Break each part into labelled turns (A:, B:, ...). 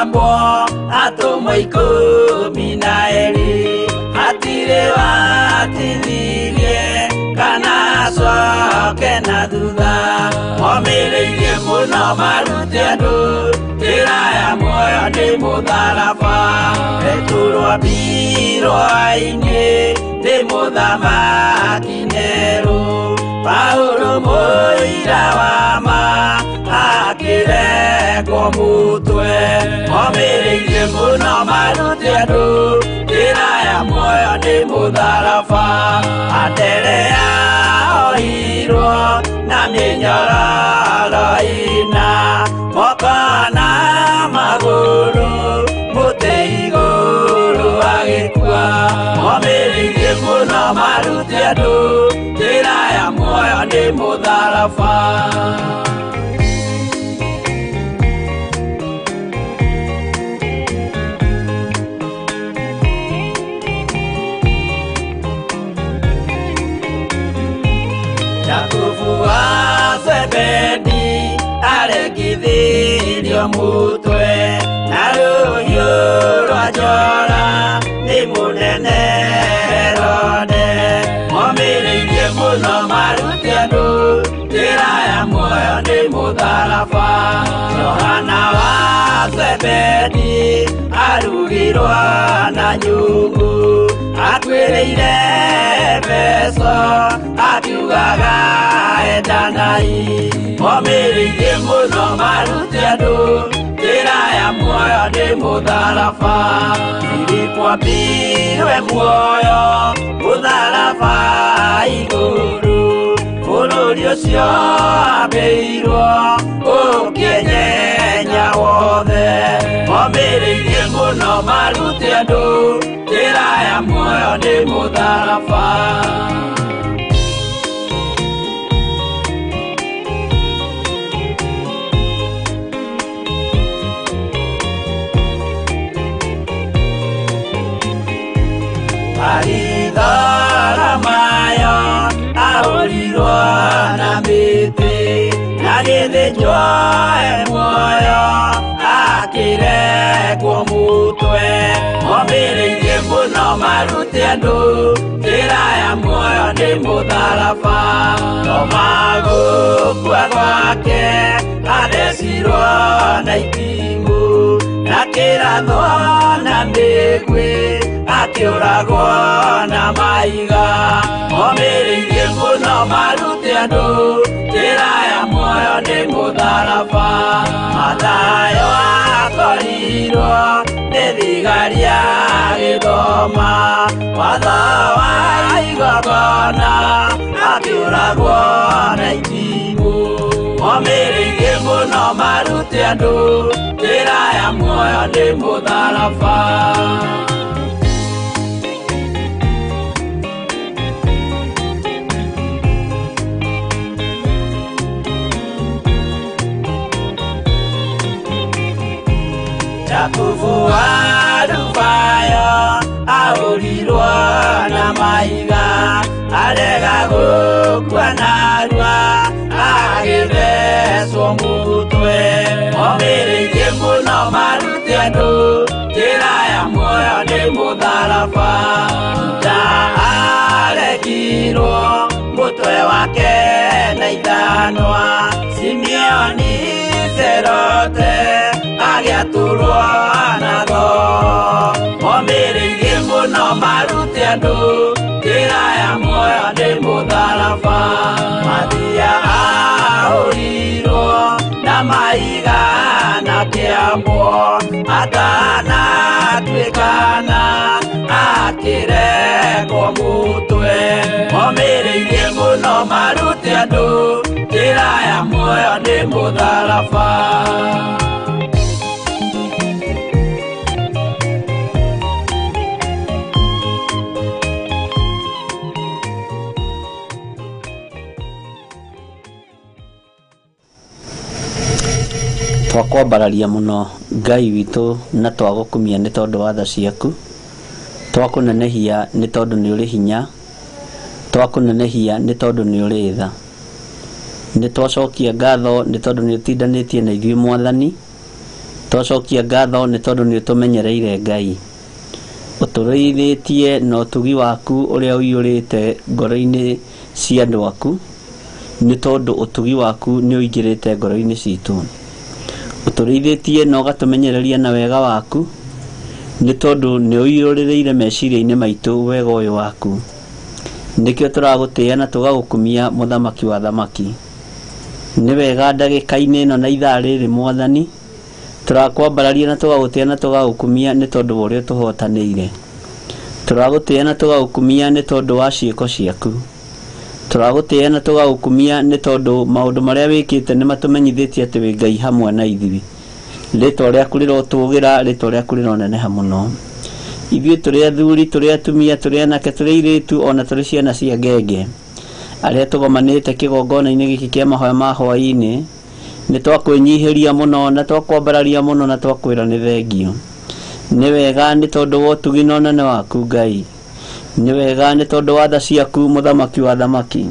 A: Akĩambwo atũmwo 12, hatirĩ watithirie kana acoke na thutha. Momĩrĩirie mũno marute andũ njĩra ya muoyo nĩ mũtharaba. Petero ambirwo ainĩ nĩ mũthamaki Nero, Paulo mũira wa ma akĩrengwo mũtwe. Momĩrĩirie mũno marute andũ njĩra ya muoyo nĩ mũtharaba. Anderea ohirwo na mĩnyororo ĩna, moko na magũrũ mũtĩ igũrũ agĩkua. Momĩrĩirie mũno marute andũ njĩra ya muoyo nĩ mũtharaba. Jakubu wa Zebedi aregithirio mũtwe na rũhiũ rwa njora nĩ mũnene Herode. Momĩrĩirie mũno marute andũ njĩra ya muoyo nĩ mũtharaba. Johana wa Zebedi arugirwo na nyũngũ, akuĩrĩire mbeca akiugaga endanai. Momĩrĩirie mũno marute andũ njĩra ya muoyo nĩ mũtharaba. Filipo ambirwe muoyo mũtharaba igũrũ, bũrũri ũcio ambĩirwo ũkĩenyenya wothe. Momĩrĩirie mũno marute andũ njĩra ya muoyo nĩ mũtharaba. Baritholomayo ahũrirwo na mĩtĩ, na gĩthĩnjwo e muoyo akĩrengwo mũtwe. Momĩrĩirie mũno marute andũ njĩra ya muoyo nĩ mũtharaba. Toma gũkua gwake athecirwo na itimũ, na kĩrathwo na mĩguĩ akĩũragwo na mahiga. Momĩrĩirie mũno marute andũ njĩra ya muoyo nĩ mũtharaba. Mathayo akorirwo nĩ thigari agĩthoma watho wa igongona, akĩũragwo na itimũ. Momĩrĩirie mũno marute andũ njĩra ya muoyo nĩ mũtharaba. Jakubu wa Alufayo ahũrirwo na mahiga, arega gũkua narua agĩthecwo mũtwe. Momĩrĩirie mũno marute andũ njĩra ya muoyo nĩ mũtharaba. Juda aregirwo mũtwe wake na ithanwa, Simeoni Zerote agĩatũrwo na thoo. Momĩrĩirie mũno marute andũ njĩra ya muoyo nĩ mũtharaba. Mathia ahũrirwo na mahiga na kĩambwo, atanatuĩkana akĩrengwo mũtwe. Momĩrĩirie mũno marute andũ njĩra ya muoyo nĩ mũtharaba.
B: Twakwambararia mũno Ngai witũ na twagũkumia nĩ tondũ wa tha ciaku, twakũnenehia nĩ tondũ nĩ ũrĩ hinya, twakũnenehia nĩ tondũ nĩ ũrĩ tha. Nĩ twacokia ngatho nĩ tondũ nĩ ũtindanĩtie na ithuĩ Mwathani, Twacokia ngatho nĩ tondũ nĩ ũtũmenyereire Ngai. Ũtũrĩithĩtie na ũtugi waku ũrĩa ũiyũrĩte ngoro-inĩ cia andũ aku, nĩ tondũ ũtugi waku nĩ ũingĩrĩte ngoro-inĩ citũ. Ũtũrĩithĩtie na ũgatũmenyereria na wega waku, nĩ tondũ nĩ ũiyũrĩrĩire meciria-inĩ maitũ wega ũyũ waku. Nĩkĩo tũragũtĩĩa na tũgagũkumia mũthamaki wa thamaki. Nĩ wega ndagĩka-inĩ ĩno na ithaa rĩrĩ Mwathani, tũrakwambararia na tũgagũtĩĩa na tũgagũkumia nĩ tondũ wa ũrĩa ũtũhotanĩire. Tũragũtĩĩa na tũgagũkumia nĩ tondũ wa ciĩko ciaku. Tũragũtĩĩa na tũgagũkumia nĩ tondũ maũndũ marĩa wĩkĩte nĩ matũmenyithĩtie atĩ wĩ Ngai hamwe na ithuĩ. Rĩtwa rĩaku rĩrotũgĩra, rĩtwa rĩaku rĩroneneha mũno. Ithuĩ tũrĩ athuri, tũrĩ atumia, tũrĩ anake, tũrĩ airĩtu, ona tũrĩ ciana cia ngenge, arĩa tũgomanĩte kĩgongona-inĩ gĩkĩ kĩa mahoya ma hwaĩ-inĩ, nĩ twakwĩnyihĩria mũno na twakwambararia mũno na twakwĩra nĩ thengio. Nĩ wega nĩ tondũ wa ũtugi na ũnene waku Ngai. Nĩ wega nĩ tondũ wa tha ciaku mũthamaki wa thamaki.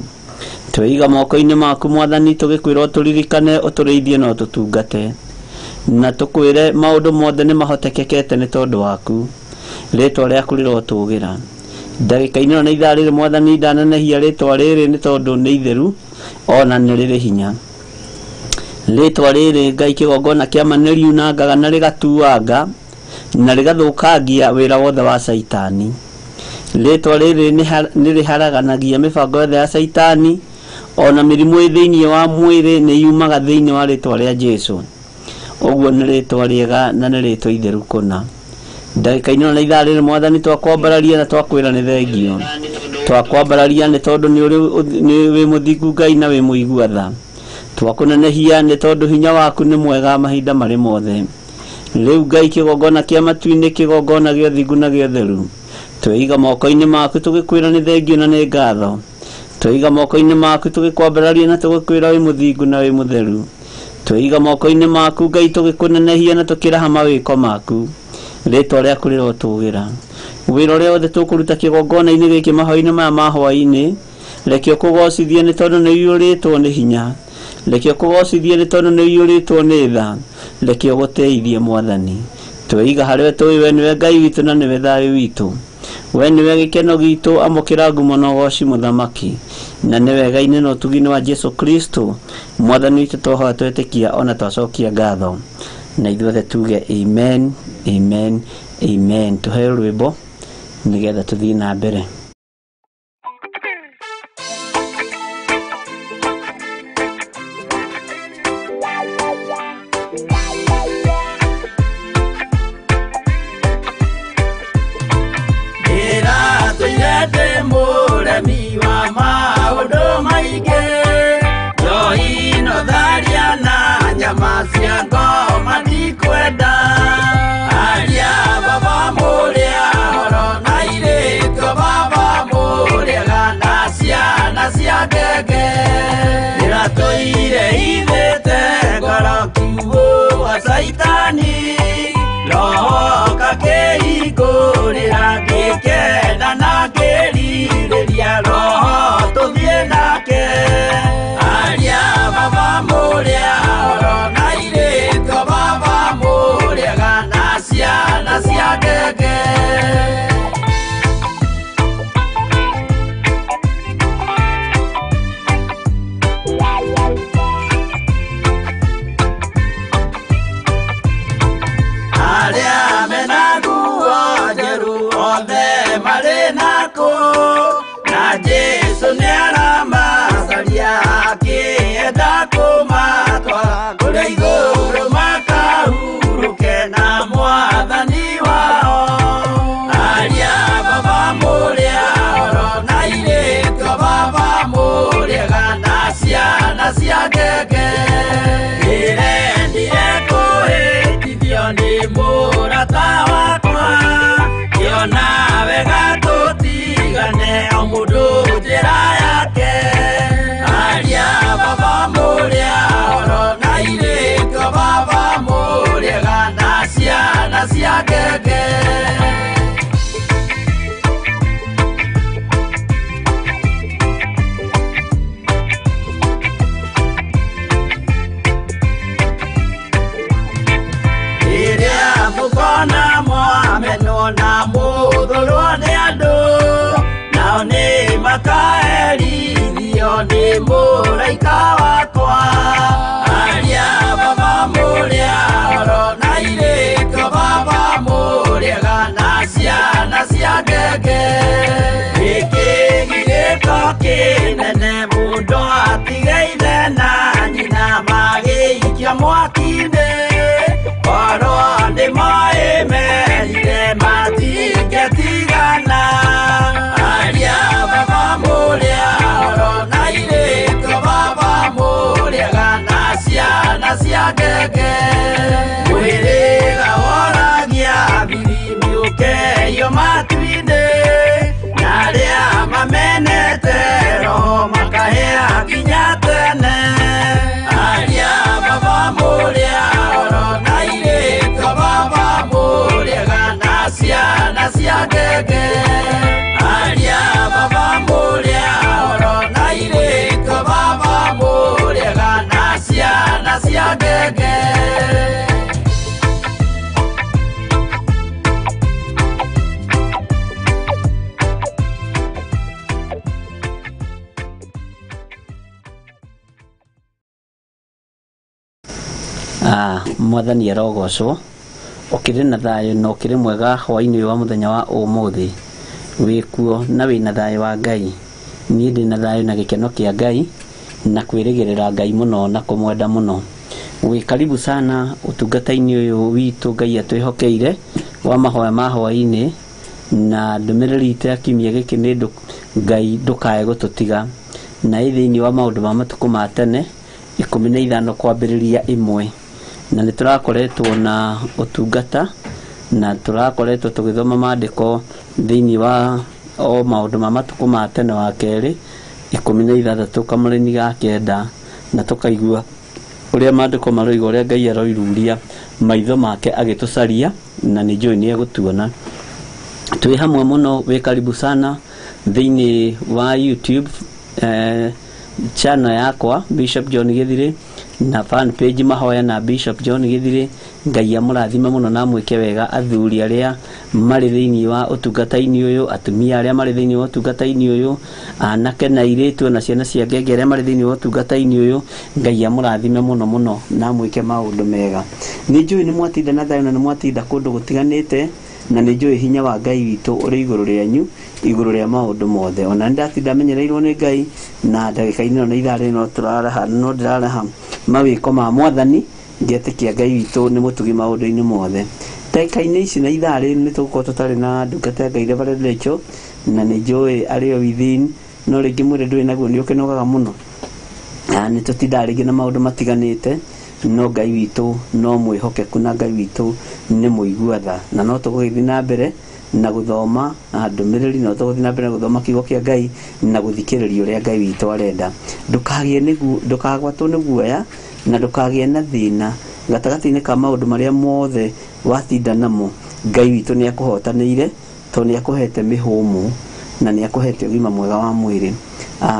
B: Twĩiga moko-inĩ maku Mwathani, tũgĩkwĩra ũtũririkane, ũtũrĩithie na ũtũtungate. Na tũkwĩre maũndũ mothe nĩ mahotekekete nĩ tondũ waku. Rĩtwa rĩaku rĩrotũgĩra. Ndagĩka-inĩ ĩno na ithaa rĩrĩ Mwathani, ndanenehia rĩtwa rĩrĩ nĩ tondũ nĩ itheru ona nĩ rĩrĩ hinya. Rĩtwa rĩrĩ Ngai kĩgongona kĩa ma nĩ riunangaga na rĩgatuanga na rĩgathũkangia wĩra wothe wa Caitani. Rĩtwa rĩrĩ nĩ rĩharaganagia mĩbango yothe ya Caitani, ona mĩrimũ ĩ thĩinĩ wa mwĩrĩ nĩ yumaga thĩinĩ wa rĩtwa rĩa Jesũ. Ũguo nĩ rĩtwa rĩega na nĩ rĩtwa itheru kũna. Ndagĩka-inĩ ĩno na ithaa rĩrĩ Mwathani, twakwambararia na twakwĩra nĩ thengio. Twakwambararia nĩ tondũ nĩ wĩ mũthingu Ngai na wĩ mũigua tha. Twakũnenehia nĩ tondũ hinya waku nĩ mwega mahinda marĩ mothe. Rĩu Ngai kĩgongona kĩa matu-inĩ, kĩgongona gĩa ũthingu na gĩa ũtheru, twĩiga moko-inĩ maku tũgĩkwĩra nĩ thengio na nĩ ngatho. Twĩiga moko-inĩ maku tũgĩkwambararia na tũgĩkwĩra wĩ mũthingu na wĩ mũtheru. Twĩiga moko-inĩ maku Ngai tũgĩkũnenehia na tũkĩraha mawĩko maku. Rĩtwa rĩaku rĩrotũgĩra. Wĩra ũrĩa wothe tũkũruta kĩgongona-inĩ gĩkĩ mahoya-inĩ maya ma hwaĩ-inĩ, reke ũkũgocithie nĩ tondũ nĩ ũiyũrĩtwo nĩ hinya. Reke ũkũgocithie nĩ tondũ nĩ ũiyũrĩtwo nĩ tha. Reke ũgũteithie Mwathani. Twĩiga harĩwe tũĩ we nĩwe Ngai witũ na nĩwe thayũ witũ. We nĩwe gĩkeno gitũ, amũkĩra ngumo na ũgoci mũthamaki. Na nĩ wega-inĩ na ũtugi-inĩ wa Jesũ Kristo Mwathani witũ twahoya twetĩkia ona twacokia ngatho. Na ithuothe tuge amen, amen, amen. Tũheo rwĩmbo nĩgetha tũthiĩ na mbere.
A: Ndĩratũire ndĩ mũremi wa maũndũ maingĩ, njohi no tharia na nyama cia ngoma ndikwenda. Aria baba mũrĩa horo na airĩtu baba mũrĩega na ciana cia ngenge. Ndĩratũire ithĩte ngoro kiugũ wa Caitani, roho gakĩhingũrĩra ngĩkenda na ngĩrirĩria roho tũthiĩ nake. Aria baba mũrĩa horo na airĩtu baba mũrĩega na ciana cia ngenge. Arĩa mena nguo njerũ othe marĩ nakũ, na Jesũ nĩaramacaria akĩenda kũmatwara kũrĩa igũrũ makahurũke na Mwathani wao. Aria baba mũrĩa horo na airĩtu baba mũrĩega na ciana cia ngenge. Ndĩrendire kũhĩtithio nĩ mũrata wakwa, ngĩona wega tũtigane o mũndũ njĩra yake. Aria baba mũrĩa horo na airĩtu baba mũrĩega na ciana cia ngenge.
B: Mwathani arogocwo. Ũkĩrĩ na thayũ na ũkĩrĩ mwega hwaĩ-inĩ ũyũ wa mũthenya wa ũmũthĩ. Wĩkuo na wĩna thayũ wa Ngai. Niĩ ndĩna thayũ na gĩkeno kĩa Ngai na kwĩrĩgĩrĩra Ngai mũno na kũmwenda mũno. Wĩ karibu sana ũtungata-inĩ ũyũ witũ Ngai atwĩhokeire wa mahoya ma hwaĩ-inĩ, na ndũmĩrĩri itũ ya kiumia gĩkĩ nĩ Ngai ndũkae gũtũtiga. Na ĩ thĩinĩ wa maũndũ ma matukũ ma tene 15 kwambĩrĩria 1, na nĩ tũrakoretwo na ũtungata na tũrakoretwo tũgĩthoma maandĩko thĩinĩ wa o maũndũ ma matukũ ma tene wa kerĩ 16 kamũrĩni ga 9, na tũkaigua ũrĩa maandĩko maroiga, ũrĩa Ngai aroiruria maitho make agĩtũcaria, na nĩ njũĩ nĩ egũtuona. Twĩ hamwe mũno. Wĩ karibu sana thĩinĩ wa YouTube channel yakwa Bishop John Githiri, na fan page mahoya na Bishop John Githiri. Ngai amũrathime mũno na amwĩke wega athuri arĩa marĩ thĩinĩ wa ũtungata-inĩ ũyũ, atumia arĩa marĩ thĩinĩ wa ũtungata-inĩ ũyũ, anake na airĩtu na ciana cia ngenge arĩa marĩ thĩinĩ wa ũtungata-inĩ ũyũ. Ngai amũrathime mũno mũno na amwĩke maũndũ mega. Nĩ njũĩ nĩ mwatinda na thayũ na nĩ mwatinda kũndũ gũtiganĩte, na nĩ njũĩ hinya wa Ngai witũ ũrĩ igũrũ rĩanyu, igũrũ rĩa maũndũ mothe. Ona nĩ ndatinda menyereirwo nĩ Ngai, na ndagĩka-inĩ ĩno na ithaa rĩrĩ no tũraraha, no ndĩraraha mawĩko ma Mwathani, ngetĩkia Ngai witũ nĩ mũtugi maũndũ-inĩ mothe. Ndagĩka-inĩ ici na ithaa rĩrĩ nĩ tũgũkorwo tũtarĩ na ndungata ya Ngai Reverend Rachel, na nĩ njũĩ arĩ o within, no rĩngĩ mwĩrĩ ndũrĩ naguo, nĩ ũkĩnogaga mũno. Nĩ tũtindaga rĩngĩ na maũndũ matiganĩte, no Ngai witũ no mwĩhokeku na Ngai witũ nĩ mũigua tha, na no tũgũgĩthiĩ na mbere na gũthoma ndũmĩrĩri, no tũgũthiĩ na mbere na gũthoma kiugo kĩa Ngai na gũthikĩrĩria ũrĩa Ngai witũ arenda. Ndũkagĩe nĩguo, ndũkagwatwo nĩ guoya na ndũkagĩe na thĩna gatagatĩ-inĩ ka maũndũ marĩa mothe watinda namo. Ngai witũ nĩ akũhotanĩire, tondũ nĩ akũhete mĩhũmũ na nĩ akũhete ũgima mwega wa mwĩrĩ.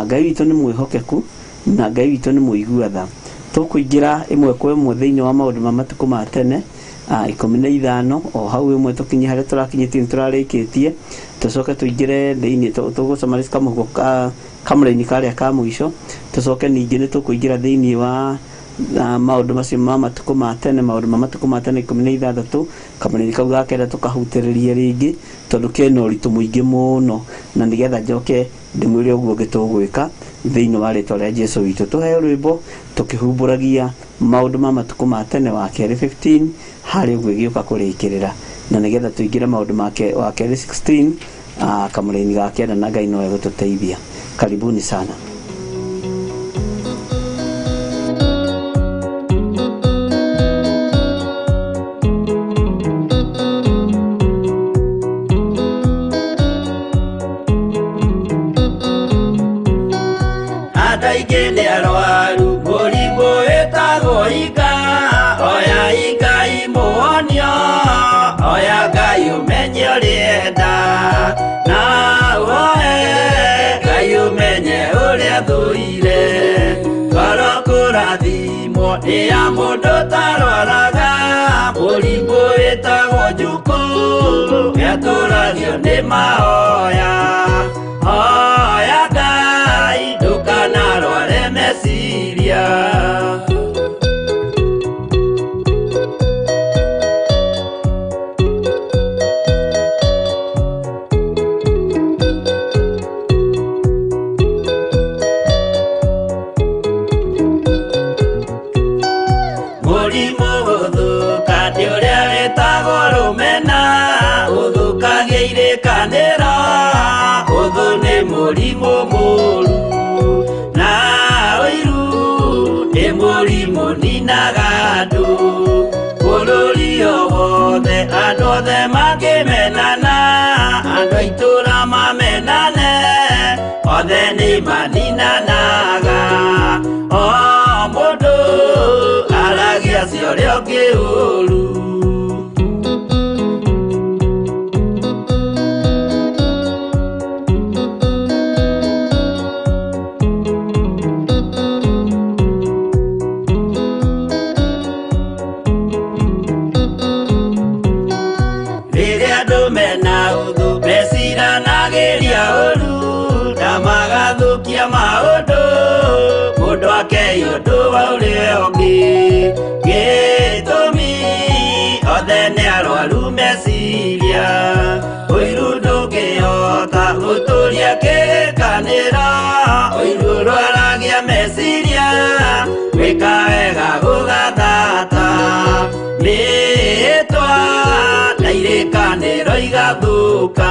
B: Ngai witũ nĩ mwĩhokeku na Ngai witũ nĩ mũigua tha. Tũkũingĩra ĩmwe kwa ĩmwe thĩinĩ wa maũndũ ma matukũ ma tene 15, o hau ĩmwe tũkinye harĩa tũrakinyĩtie nĩ tũrarĩkĩtie, tũcoke tũingĩre thĩinĩ tũgũcemania kamũhuko ka kamũraini karĩa ka mũico, tũcoke ningĩ nĩ tũkũingĩra thĩinĩ wa maũndũ macio ma matukũ ma tene, maũndũ ma matukũ ma tene 16 kamũraini kau ga 9 tũkahutĩrĩrie rĩngĩ, tondũ kena ũritũ mũingĩ mũno, na nĩgetha njoke ndĩmwĩre ũguo ũngĩ tũgwĩka thĩinĩ wa rĩtwa rĩa Jesũ witũ. Tũheo rwĩmbo tũkĩhumbũragia maũndũ ma matukũ ma tene wa kerĩ 15 harĩ ũguo ĩgĩũka kũrĩkĩrĩra, na nĩgetha tũingĩre maũndũ make wa kerĩ 16 kamũraini ga 9, na Ngai no egũtũteithia. Karibuni sana.
A: Andũ aingĩ nĩ arwaru mũrimũ wĩtagwo inga, oya Ngai mũhonio, oya Ngai ũmenye ũrĩa na ũhoe Ngai ũmenye ũrĩa thũire. Ngoro kũrathimwo nĩ ya mũndũ ũtarwaraga mũrimũ wĩtagwo njukũ, nĩatũragio nĩ mahoya. Hoya Ngai ndũkanarware meciria. Mũrimũ gũthũka nĩ ũrĩa wĩtagwo rũmena, ũthũkagia irĩkanĩro, ũthũ nĩ mũrimũ mũũru, na ũiru nĩ mũrimũ ninaga andũ. Bũrũri o wothe andũ othe makĩmenana, andũ a itũũra mamenane, othe nĩ maninanaga. O mũndũ aragia cia ũrĩa ũngĩ ũũru. Rĩrĩa andũ mena ũthũ meciranagĩria ũũru, na magathũkia maũndũ, mũndũ akei ũndũ wa ũrĩa ũngĩ. Gĩtĩ Ngwatanĩro igathũka.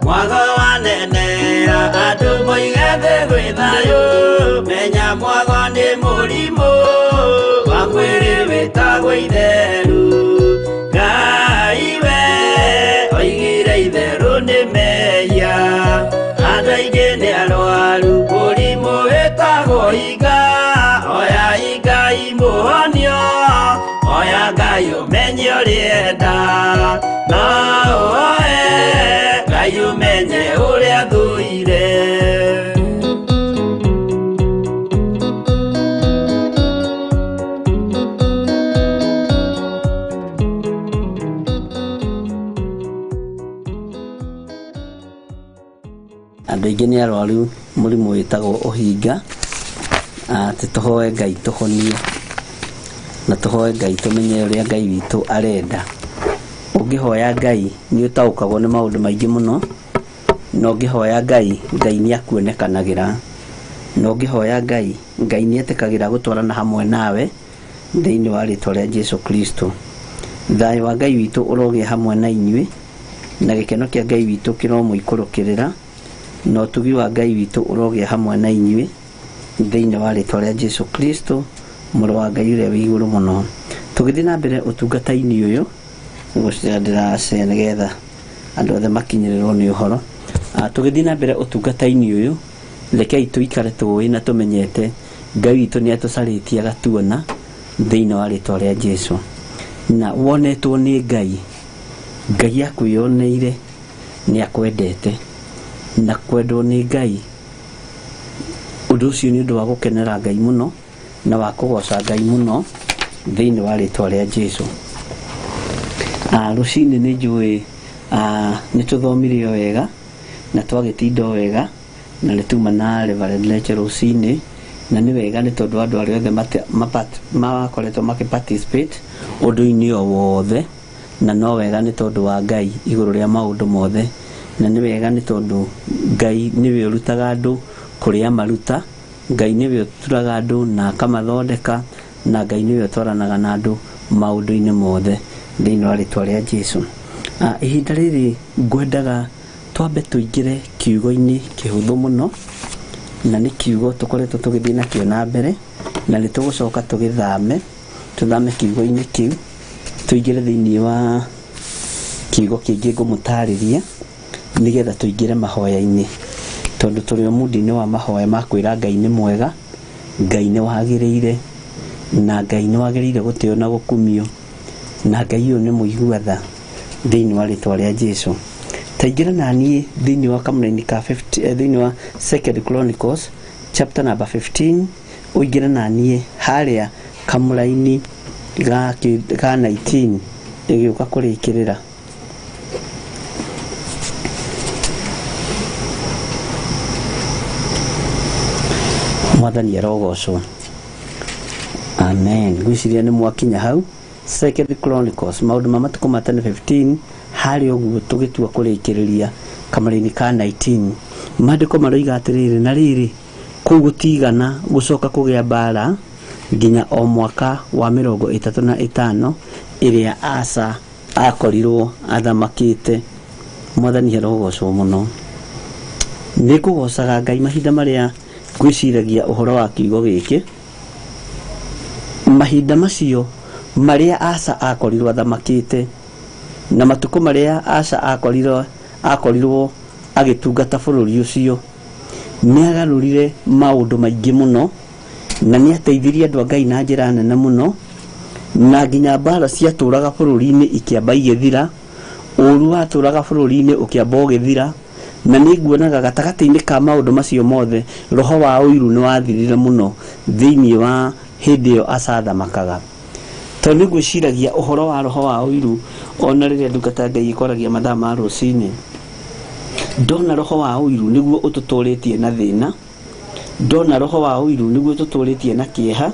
A: Mwago wanenera andũ moige thĩ gwĩ thayũ, menya mwago nĩ mũrimũ wa mwĩrĩ wĩtagwo itheru. Ngai we oigire itherũ nĩ mehia, andũ aingĩ nĩ arwaru mũrimũ wĩtagwo iga. Oya Ngai mũhonio, oya Ngai ũmenye ũrĩenda, no ũoe Ngai ũmenye ũrĩa thũire.
B: Andũ aingĩ nĩ arwaru mũrimũ wĩtagwo ũhinga, atĩ tũhoe Ngai tũhonio na tũhoe Ngai tũmenye ũrĩa Ngai witũ arenda. Ũngĩhoya Ngai nĩ ũtaũkagwo nĩ maũndũ maingĩ mũno, na ũngĩhoya Ngai, Ngai nĩ akuonekanagĩra, na ũngĩhoya Ngai, Ngai nĩ etĩkagĩra gũtwarana hamwe nawe thĩinĩ wa rĩtwa rĩa Jesu Kristo. Thayũ wa Ngai witũ ũrogĩa hamwe na inyuĩ, na gĩkeno kĩa Ngai witũ kĩromũikũrũkĩrĩra, na ũtugi wa Ngai witũ ũrogĩa hamwe na inyuĩ thĩinĩ wa rĩtwa rĩa Jesu Kristo, mũrũ wa Ngai ũrĩa wĩ igũrũ mũno. Tũgĩthiĩ na mbere ũtungata-inĩ ũyũ, ndĩracea nĩgetha andũ othe makinyĩrĩrwo nĩ ũhoro. Tũgĩthiĩ na mbere ũtungata-inĩ ũyũ, rekei tũikare tũĩ na tũmenyete Ngai witũ nĩ atũcarĩtie agatuona thĩinĩ wa rĩtwa rĩa Jesu. Na wonetwo nĩ Ngai, Ngai akwĩyoneire nĩ akwendete, na kwendwo nĩ Ngai ũndũ ũcio nĩ ũndũ wa gũkenera Ngai mũno na wa kũgoca Ngai mũno thĩinĩ wa rĩtwa rĩa Jesu. Rũcinĩ nĩ njũĩ nĩ tũthomire o wega na twagĩtinda o wega na nĩ tuma na Reverend Leche rũcinĩ, na nĩ wega nĩ tondũ andũ arĩa othe makoretwo makĩ participate ũndũ-inĩ o wothe, na no wega nĩ tondũ wa Ngai igũrũ rĩa maũndũ mothe, na nĩ wega nĩ tondũ Ngai nĩwe ũrutaga andũ kũrĩa maruta, Ngai nĩwe ũturaga andũ na akamathondeka, na Ngai nĩwe ũtwaranaga na andũ maũndũ-inĩ mothe thĩinĩ wa rĩtwa rĩa Jesu. Ihinda rĩrĩ ngwendaga twambe tũingĩre kiugo-inĩ kĩhũthũ mũno, na nĩ kiugo tũkoretwo tũgĩthiĩ nakĩo na mbere, na nĩ tũgũcoka tũgĩthame, tũthame kiugo-inĩ kĩu tũingĩre thĩinĩ wa kiugo kĩngĩ ngũmũtarĩria nĩgetha tũingĩre mahoya-inĩ, tondũ tũrĩ o mundi-inĩ wa mahoya ma kwĩra Ngai nĩ mwega, Ngai nĩ wagĩrĩire, na Ngai nĩ wagĩrĩire gũtĩo na gũkumio, na Ngai ũyũ nĩ mũigua tha thĩinĩ wa rĩtwa rĩa Jesu. Taingĩra na niĩ thĩinĩ wa kamũraini ka 50, thĩinĩ wa Second Chronicles chapter number 15, ũingĩre na niĩ harĩa kamũraini ga 19 ĩgĩũka kũrĩkĩrĩra. Mwathani arogocwo. Amen. Ngwĩciria nĩ mwakinya hau Second Chronicles maũndũ ma matukũ ma tene 15, harĩa ũguo tũgĩtua kũrĩkĩrĩria kamũraini ka 19. Maandĩko maroiga atĩrĩrĩ, na rĩrĩ kũu gũtigana gũcoka kũgĩa mbara nginya o mwaka wa 35 ĩrĩa Asa akorirwo athamakĩte. Mwathani arogocwo mũno. Nĩ ngũgocaga Ngai mahinda marĩa ngwĩciragia ũhoro wa kiugo gĩkĩ, mahinda macio marĩa Asa akorirwo athamakĩte na matukũ marĩa Asa akorirwo agĩtungata bũrũri ũcio, nĩ agarũrire maũndũ maingĩ mũno, na nĩ ateithirie andũ a Ngai na njĩra nene mũno, na nginya mbara ciatũraga bũrũri-inĩ ikĩamba igĩthira, ũru watũraga bũrũri-inĩ ũkĩamba ũgĩthira, na nĩ nguonaga gatagatĩ-inĩ ka maũndũ macio mothe roho wa ũiru nĩ wathirire mũno thĩinĩ wa hĩndĩ ĩyo Asa athamakaga. Tondũ nĩ ngwĩciragia ũhoro wa roho wa ũiru ona rĩrĩa ndungata Ngai ĩkoragia mathaa ma rũcinĩ, ndona roho wa ũiru nĩguo ũtũtũrĩtie na thĩna, ndona roho wa ũiru nĩguo ũtũtũrĩtie na kĩeha,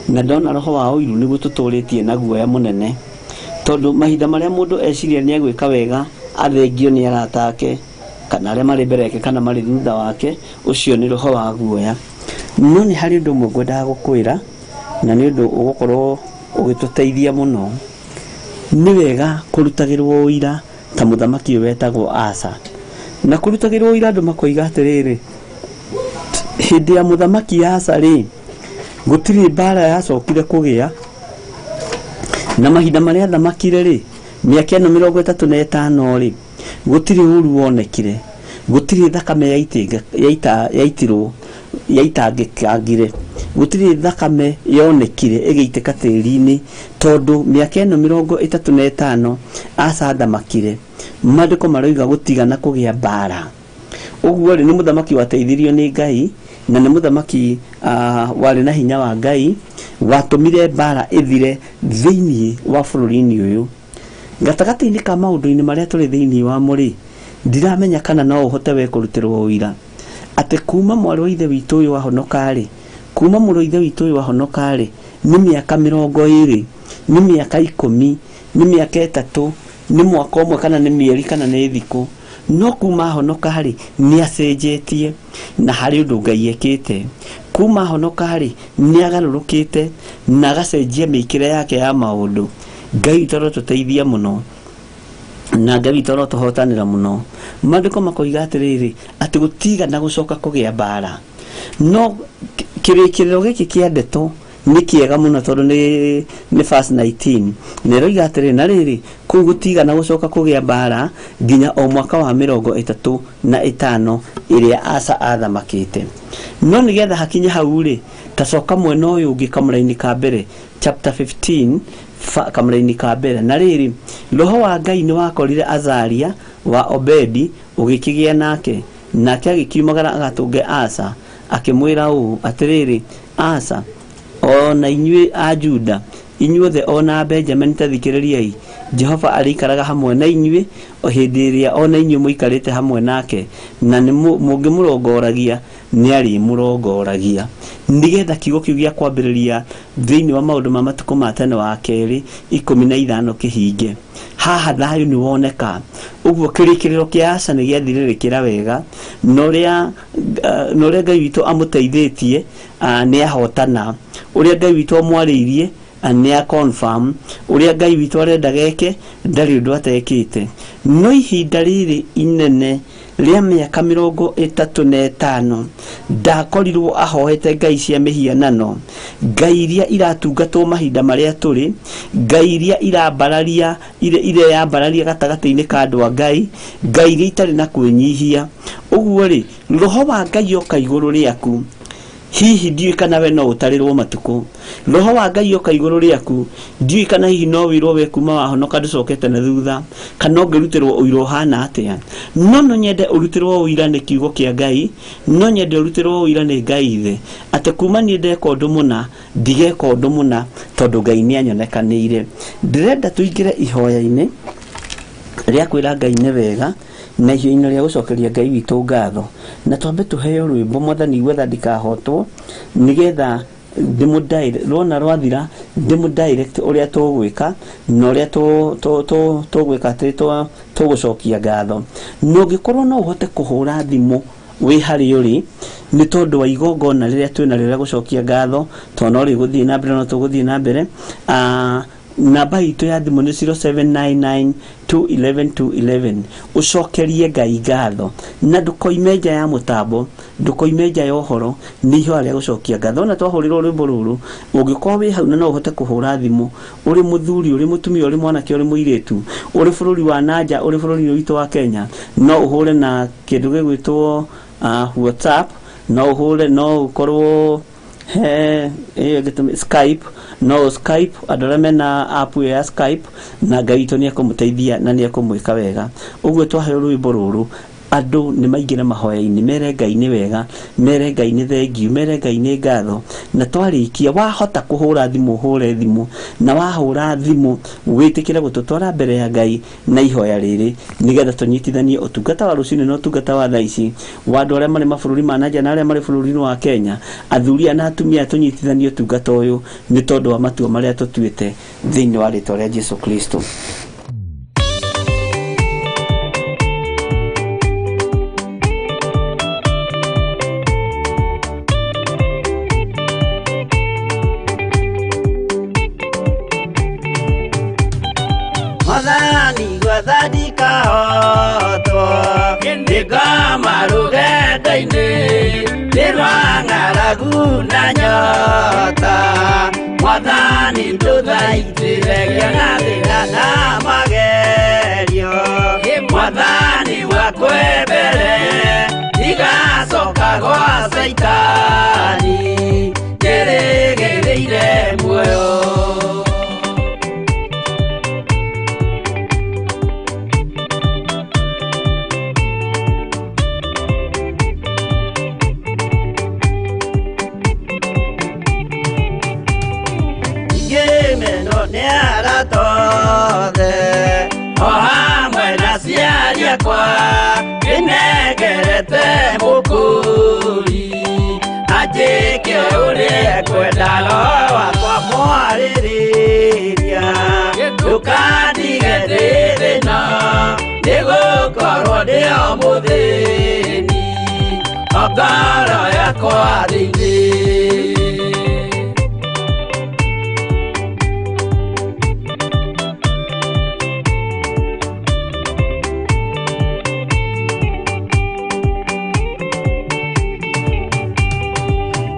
B: na ndona roho wa ũiru nĩguo ũtũtũrĩtie na guoya mũnene. Tondũ mahinda marĩa mũndũ eciria nĩ egwĩka wega athengio nĩ arata ake kana arĩa marĩ mbere yake kana marĩ thutha wake, ũcio nĩ roho wa guoya. No nĩ harĩ ũndũ ũmwe ngwendaga gũkwĩra, na nĩ ũndũ ũgũkorwo ũgĩtũteithia mũno. Nĩ wega kũrutagĩrwo ũira ta mũthamaki ũyũ wetagwo Asa. Na kũrutagĩrwo ũira andũ makoiga atĩrĩrĩ, hĩndĩ ya mũthamaki Asa rĩ, gũtirĩ mbara yacokire kũgĩa, na mahinda marĩa athamakire rĩ, mĩaka ĩno 35 rĩ, gũtirĩ ũru wonekire, gũtirĩ thakame yaitirwo, yaitangĩkangire, gũtirĩ thakame yonekire ĩgĩitĩka tĩri-inĩ, tondũ mĩaka ĩno 35 Asa athamakire, maandĩko maroiga gũtigana kũgĩa mbara. Ũguo rĩ, nĩ mũthamaki wateithirio nĩ Ngai, na nĩ mũthamaki warĩ na hinya wa Ngai, watũmire mbara ĩthire thĩinĩ wa bũrũri-inĩ ũyũ. Gatagatĩ-inĩ ka maũndũ-inĩ marĩa tũrĩ thĩinĩ wamo rĩ, ndiramenya kana no ũhote we kũrutĩrwo ũira atĩ kuma mwarĩ wa ithe witũ ũyũ wahonoka rĩ, kuma mũrũ wa ithe witũ ũyũ wahonoka rĩ, nĩ mĩaka 20, nĩ mĩaka 10, nĩ mĩaka 3, nĩ mwaka ũmwe kana nĩ mĩeri kana nĩ thikũ, no kuma ahonoka rĩ, nĩ acenjetie na harĩ ũndũ Ngai ekĩte. Kuma ahonoka rĩ, nĩ agarũrũkĩte na agacenjia mĩikĩre yake ya maũndũ. Ngai witũ arotũteithia mũno, na Ngai witũ arotũhotanĩra mũno. Maandĩko makoiga atĩrĩrĩ, atĩ gũtigana gũcoka kũgĩa mbara. No kĩrĩkĩrĩro gĩkĩ kĩa ndeto nĩ kĩega mũno tondũ nĩ verse 19. Na ĩroiga atĩrĩ, na rĩrĩ, kũu gũtigana gũcoka kũgĩa mbara nginya o mwaka wa 35 ĩrĩa Asa athamakĩte. No nĩgetha hakinye hau rĩ, tacoka mwena ũyũ ũngĩ kamũra-inĩ ka mbere, chapter 15 kamũra-inĩ ka mbere. Na rĩrĩ, roho wa Ngai nĩ wakorire Azaria wa Obedi ũgĩkĩgĩa nake, nake agĩkiumagara agatũnge Asa, akĩmwĩra ũũ atĩrĩrĩ, Asa, ona inyuĩ a Juda, inyuothe ona Benjamin, ta thikĩrĩriai, Jehova arĩikaraga hamwe na inyuĩ o hĩndĩ ĩrĩa ona inyuĩ mũikarĩte hamwe nake, na nĩ mũngĩmũrongoragia nĩ arĩmũrongoragia. Nĩgetha kiugo kĩu gĩa kwambĩrĩria thĩinĩ wa maũndũ ma matukũ ma tene wa kerĩ 15 kĩhinge. Haha thayũ nĩ woneka. Ũguo kĩrĩkĩrĩro kĩa Asa nĩ gĩathirĩrĩkĩra wega, na ũrĩa Ngai witũ amũteithĩtie nĩ ahotana, ũrĩa Ngai witũ amwarĩirie nĩ a confirm, ũrĩa Ngai witũ arenda geke ndarĩ ũndũ atekĩte. No ihinda rĩrĩ inene rĩa mĩaka 35 ndakorirwo ahoete ngai cia mĩhianano, ngai iria iratungatwo mahinda marĩa tũrĩ, ngai iria irambararia, ireyambararia gatagatĩ-inĩ ka andũ a Ngai, ngai iria itarĩ na kwĩnyihia. Ũguo rĩ, roho wa Ngai oka igũrũ rĩaku, hihi ndiũĩ kana we no ũtarĩrwo matukũ. Roho wa Ngai oka igũrũ rĩaku, ndiũĩ kana hihi no wĩrwo we kuma wahonoka ndũcokete na thutha, kana ũngĩrutĩrwo ũira ũhana atĩa. No no nyende ũrutĩrwo ũira nĩ kiugo kĩa Ngai, no nyende ũrutĩrwo ũira nĩ Ngai ithe, atĩ kuma niĩ ndeka ũndũ mũna, ndigeka ũndũ mũna, tondũ Ngai nĩ anyonekanĩire. Ndĩrenda tũingĩre ihoya-inĩ rĩa kwĩra Ngai nĩ wega, na ihoya-inĩ rĩa gũcokeria Ngai witũ ngatho, na twambe tũheo rwĩmbo Mwathani gwetha ndikahotwo, nĩgetha rwona rwathira ndĩmũ direct ũrĩa tũgwĩka na ũrĩa tũgwĩka atĩ tũgũcokia ngatho. Na ũngĩkorwo no ũhote kũhũra thimũ wĩ harĩ ũrĩ, nĩ tondũ wa igongona rĩrĩa twĩna rĩrĩa gũcokia ngatho, tondũ no rĩgũthiĩ na mbere, no tũgũthiĩ na mbere. Namba itũ ya thimũ nĩ 0799 211 211. Ũcokerie Ngai ngatho, na ndũkoime nja ya mũtambo, ndũkoime nja ya ũhoro, nĩ ihoya rĩa gũcokia ngatho. Ona twahũrĩrwo rwĩmbo rũrũ, ũngĩkorwo wĩ hau na no ũhote kũhũra thimũ, ũrĩ mũthuri, ũrĩ mũtumia, ũrĩ mwanake, ũrĩ mũirĩtu, ũrĩ bũrũri wa nanja, ũrĩ bũrũri witũ wa Kenya, no ũhũre na kĩndũ gĩgwĩtwo WhatsApp, no ũhũre, no ũkorwo he Skype, no Skype, andũ arĩa mena app ĩyo ya Skype, na Ngai witũ nĩ ekũmũteithia na nĩ ekũmwĩka wega. Ũguo twaheo rwĩmbo rũrũ, Andũ nĩ maingĩre mahoya-inĩ, mere Ngai nĩ wega, mere Ngai nĩ thengiũ, mere Ngai nĩ ngatho. Na twarĩkia, wahota kũhũra thimũ, ũhũre thimũ, na wahũra thimũ wĩtĩkĩre gũtũtwara mbere ya Ngai na ihoya rĩrĩ, nĩgetha tũnyitithanie ũtungata wa rũcinĩ na ũtungata wa thaa ici wa andũ arĩa marĩ mabũrũri ma na nja na arĩa marĩ bũrũri-inĩ wa Kenya, athuri na atumia, tũnyitithanie ũtungata ũyũ nĩ tondũ wa matua marĩa tũtuĩte thĩinĩ wa rĩtwa rĩa Jesu Kristo.
A: Mwathani gwathani kahotwo nĩngoma rũgendo-inĩ nĩ rwa ng'aragu na nyota. Mwathani ndũthaitĩre ngĩona thĩna na magerio. Mwathani wakwe mbere ndigacoka gwa Caitani njĩrĩgĩrĩire muoyo. Ngĩmenwo nĩ arata othe o hamwe na aciari akwa, ndĩnengerete mũkũri anjĩke ũrĩa ekwenda. Roho wakwa mwarĩrĩria ndũkandige ndĩ thĩna, nĩgũkorwo ndĩ o mũthĩni o ngoro yakwa thĩinĩ.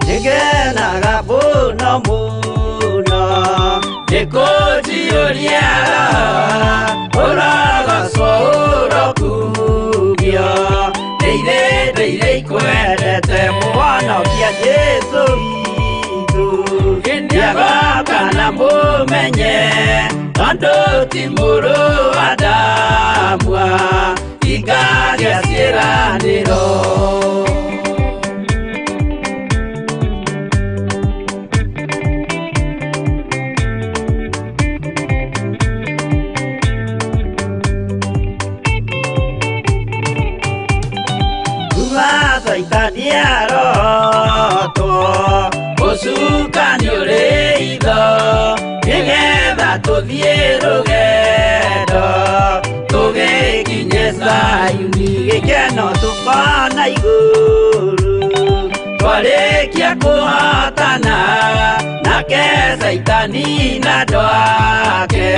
A: Nĩngenaga mũno mũno nĩkũnjiyũria ũrogocwo ũrokumio. Ndĩire ndĩire ikwendete mũhonokia Jesũ witũ, nĩagoka na mũmenye tondũ ti mũrũ wa Adamu ingagĩa ciĩranĩro. Kuma Caitani arotwo ũcukani ũrĩ itho, nĩgetha tũthiĩ rũgendo tũgĩkinye Zayuni, gĩkeno tũkona igũrũ twarĩkia kũhotana nake Caitani na andũ ake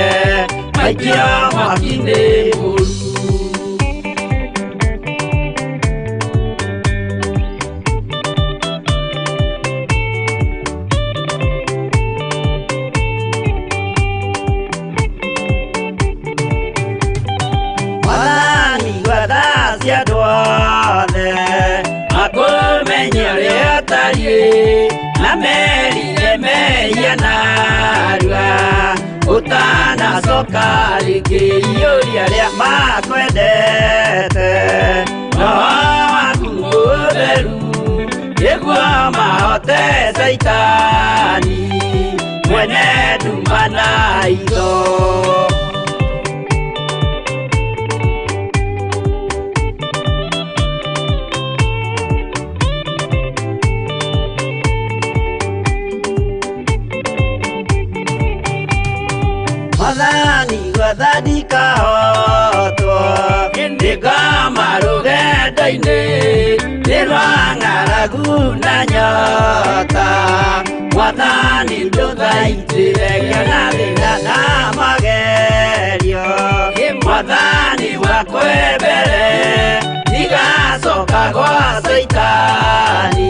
A: maikio mwaki-inĩ mũru. Mwathani gwatha cia andũ othe makũmenye ũrĩa ũtariĩ, na merire mehia narua ũtanacoka rĩngĩ. Iyũria arĩa makwendete Roho waku mũtheru, nĩguo mahote Caitani mwene nduma na itho. Mwathani gwathani kahotwo nĩngoma rũgendo-inĩ nĩ rwa ng'aragu na nyota. Mwathani ndũthaitĩre ngĩona thĩna na magerio. Mwathani wakwe mbere ndigacoka gwa Caitani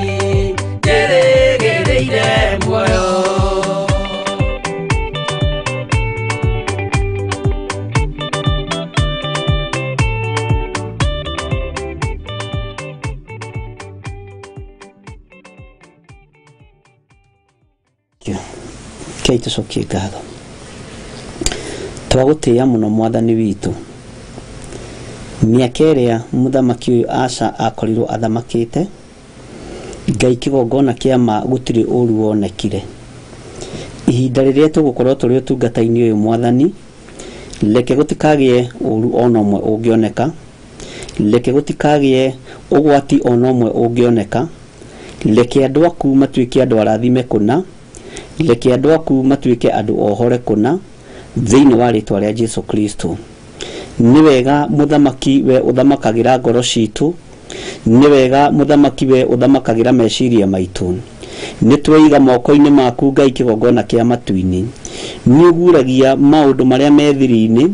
A: njĩrĩgĩrĩire muoyo.
B: Kei tũcokie ngatho. Twagũtĩĩa mũno Mwathani witũ Mĩaka ĩrĩa mũthamaki ũyũ Asa akorirwo athamakĩte, Ngai kĩgongona kĩa ma gũtirĩ ũru wonekire. Ihinda rĩrĩa tũgũkorwo tũrĩ ũtungata-inĩ ũyũ mwathani, reke gũtikagĩe ũru ona ũmwe ũngĩoneka, reke gũtikagĩe ũgwati ona ũmwe ũngĩoneka, reke andũ aku matuĩke andũ arathime kũna, reke andũ aku matuĩke andũ ohore kũna, thĩinĩ wa rĩtwa rĩa Jesu Kristo. Nĩ wega mũthamaki we ũthamakagĩra ngoro citũ, nĩ wega mũthamaki we ũthamakagĩra meciria maitũ. Nĩ tweiga moko-inĩ maku Ngai kĩgongona kĩa matu-inĩ. Nĩ ũguragia maũndũ marĩa me thiri-inĩ,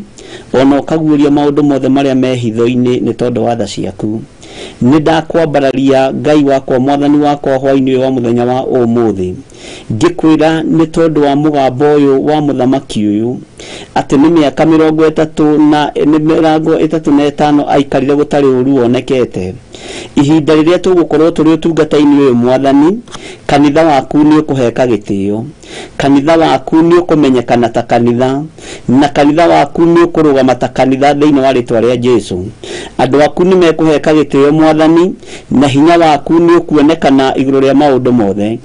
B: ona ũkaguũria maũndũ mothe marĩa me hitho-inĩ nĩ tondũ wa tha ciaku. Nĩ ndakwambararia Ngai wakwa mwathani wakwa hwaĩ-inĩ ũyũ wa mũthenya wa ũmũthĩ, ngĩkwĩra nĩ tondũ wa mũgambo ũyũ wa mũthamaki ũyũ, atĩ nĩ mĩaka 35 aikarire gũtarĩ ũru wonekete. Ihinda rĩrĩa tũgũkorwo tũrĩ ũtungata-inĩ ũyũ mwathani, kanitha waku nĩ ũkũheka gĩtĩo, kanitha waku nĩ ũkũmenyekana ta kanitha, na kanitha waku nĩ ũkũrũgama ta kanitha thĩinĩ wa rĩtwa rĩa Jesu. Andũ aku nĩ mekũheka gĩtĩo mwathani, na hinya waku nĩ ũkuonekana igũrũ rĩa maũndũ mothe.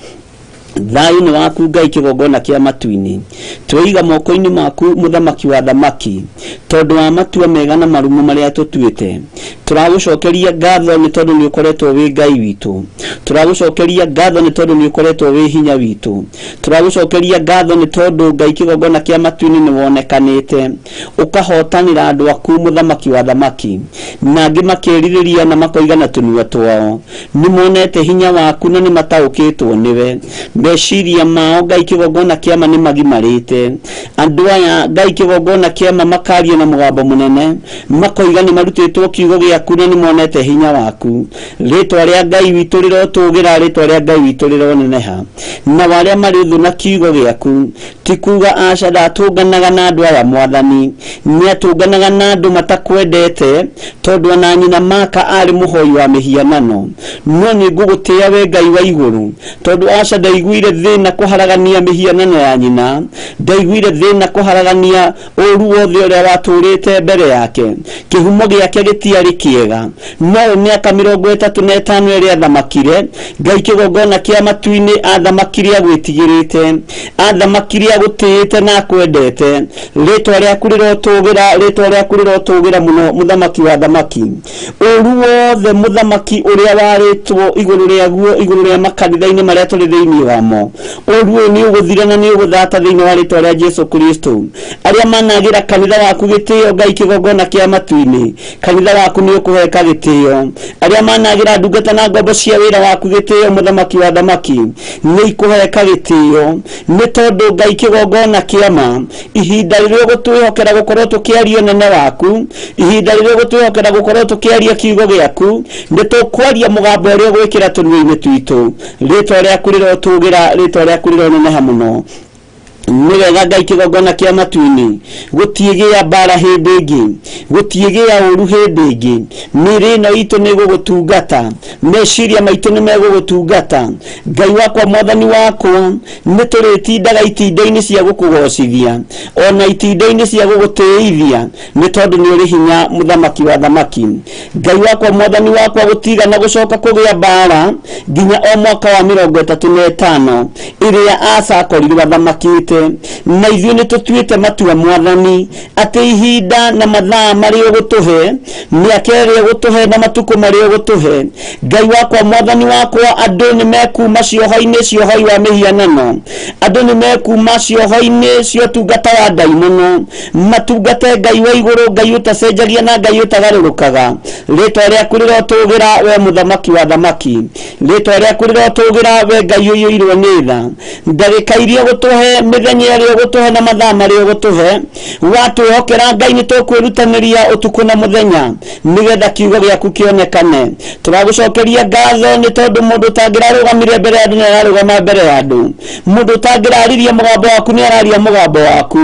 B: Thayũ nĩ waku Ngai kĩgongona kĩa matu-inĩ. Tweiga moko-inĩ maku mũthamaki wa thamaki, tondũ wa matua mega na marumo marĩa tũtuĩte. Tũragũcokeria ngatho nĩ tondũ nĩ ũkoretwo wĩ Ngai witũ. Tũragũcokeria ngatho nĩ tondũ nĩ ũkoretwo wĩ hinya witũ. Tũragũcokeria ngatho nĩ tondũ Ngai kĩgongona kĩa matu-inĩ nĩ wonekanĩte, ũkahotanĩra andũ aku mũthamaki wa thamaki, na angĩ makĩrirĩria na makoiga na tũnua twao. Nĩ monete hinya waku na nĩ mataũkĩtwo nĩwe. Meciria mao Ngai kĩgongona kĩa ma nĩ magimarĩte. Andũ aya Ngai kĩgongona kĩa ma makaria na mũgambo mũnene, makoiga nĩ marutĩtwo kiugo gĩaku na nĩ monete hinya waku. Rĩtwa rĩa Ngai witũ rĩrotũgĩra, rĩtwa rĩa Ngai witũ rĩroneneha. Na arĩa marĩ thũ na kiugo gĩaku, ti kuga aca ndatũnganaga na andũ aya mwathani, nĩ atũnganaga na andũ matakwendete, tondũ ona nyina Maka arĩ mũhoi wa mĩhianano. No nĩ ngũgũtĩĩa we Ngai wa igũrũ, tondũ aca ndaiguire thĩna kũharagania mĩhianano ya nyina, ndaiguire thĩna kũharagania ũru wothe ũrĩa watũrĩte mbere yake. Kĩhumo gĩake gĩtiarĩ kĩega, no mĩaka 35 ĩrĩa athamakire, Ngai kĩgongona kĩa matu-inĩ athamakire agwĩtigĩrĩte, athamakire agũtĩĩte na akwendete. Rĩtwa rĩaku rĩrotũgĩra, rĩtwa rĩaku rĩrotũgĩra mũno mũthamaki wa thamaki. Ũru wothe mũthamaki ũrĩa warĩtwo igũrũ rĩaguo, igũrũ rĩa makanitha-inĩ marĩa tũrĩ thĩinĩ wamo, ũru ũyũ nĩ ũgũthira na nĩ ũgũthata thĩinĩ wa rĩtwa rĩa Jesu Kristo. Arĩa managĩra kanitha waku gĩtĩo Ngai kĩgongona kĩa matu-inĩ, kanitha waku nĩ ũkũheka gĩtĩo. Arĩa managĩra ndungata na ngombo cia wĩra waku gĩtĩo mũthamaki wa thamaki, nĩ ikũheka gĩtĩo, nĩ tondũ Ngai kĩgongona kĩa ma, ihinda rĩrĩa ũgũtwĩhokera gũkorwo tũkĩaria ũnene waku, ihinda rĩrĩa ũgũtwĩhokera gũkorwo tũkĩaria kiugo gĩaku, nĩ tũkwaria mũgambo ũrĩa ũgwĩkĩra tũnua-inĩ twitũ. Rĩtwa rĩaku rĩrotũgĩra, rĩtwa rĩaku rĩroneneha mũno. Nĩ wega Ngai kĩgongona kĩa matu-inĩ, gũtiĩgĩa mbara hĩndĩ ĩngĩ, gũtiĩgĩa ũru hĩndĩ ĩngĩ. Mĩĩrĩ ĩno itũ nĩ ĩgũgũtungata, meciria maitũ nĩ megũgũtungata. Ngai wakwa mwathani wakwa, nĩ tũrĩtindaga itinda-inĩ cia gũkũgocithia, ona itinda-inĩ cia gũgũtĩithia, nĩ tondũ nĩ ũrĩ hinya mũthamaki wa thamaki. Ngai wakwa mwathani wakwa, gũtigana gũcoka kũgĩa mbara nginya o mwaka wa 35 ĩrĩa Asa akorirwo athamakĩte. Na ithuĩ nĩ tũtuĩte matua mwathani, atĩ ihinda na mathaa marĩa ũgũtũhe, mĩaka ĩrĩa ũgũtũhe na matukũ marĩa ũgũtũhe, Ngai wakwa mwathani wakwa, andũ nĩ mekuma cioho-inĩ ciohoi wa mĩhianano, andũ nĩ mekuma cioho-inĩ cia ũtungata wa ndaimono, matungate Ngai wa igũrũ, Ngai ũtacenjagia na Ngai ũtagarũrũkaga. Rĩtwa rĩaku rĩrotũgĩra we mũthamaki wa thamaki, rĩtwa rĩaku rĩrotũgĩra we Ngai ũiyũirwo nĩ tha. Ndagĩka iria ũgũtũhe, mĩthenya ĩrĩa ũgũtũhe na mathaa marĩa ũgũtũhe, watwĩhokera Ngai nĩ tũkwĩrutanĩria ũtukũ na mũthenya, nĩgetha kiugo gĩaku kĩonekane. Tũragũcokeria ngatho nĩ tondũ mũndũ ũtangĩrarũgamire mbere ya andũ nĩ ararũgama mbere ya andũ, mũndũ ũtangĩraririe mũgambo waku nĩ araria mũgambo waku,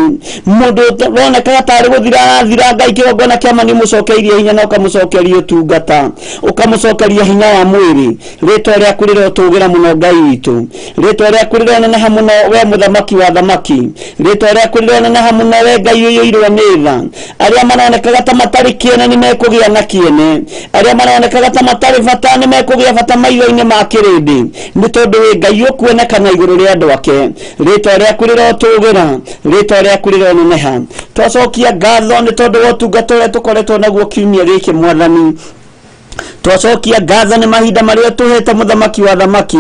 B: mũndũ ũronekaga tarĩ gũthira arathira, Ngai kĩgongona kĩa ma nĩ ũmũcokeirie hinya na ũkamũcokeria ũtungata, ũkamũcokeria hinya wa mwĩrĩ. Rĩtwa rĩaku rĩrotũgĩra mũno Ngai witũ, rĩtwa rĩaku rĩroneneha mũno we mũthamaki wa thamaki. thamaki. Rĩtwa rĩaku rĩroneneha mũno we Ngai ũiyũirwo nĩ tha. Arĩa maronekaga ta matarĩ kĩene nĩ mekũgĩa na kĩene, arĩa maronekaga ta matarĩ bata nĩ mekũgĩa bata maitho-inĩ ma kĩrĩndĩ, nĩ tondũ wĩ Ngai ũkuonekana igũrũ rĩa andũ ake. Rĩtwa rĩaku rĩrotũgĩra, rĩtwa rĩaku rĩroneneha. Twacokia ngatho nĩ tondũ wa ũtungata ũrĩa tũkoretwo naguo kiumia gĩkĩ Mwathani. Twacokia ngatho nĩ mahinda marĩa tũhete mũthamaki wa thamaki.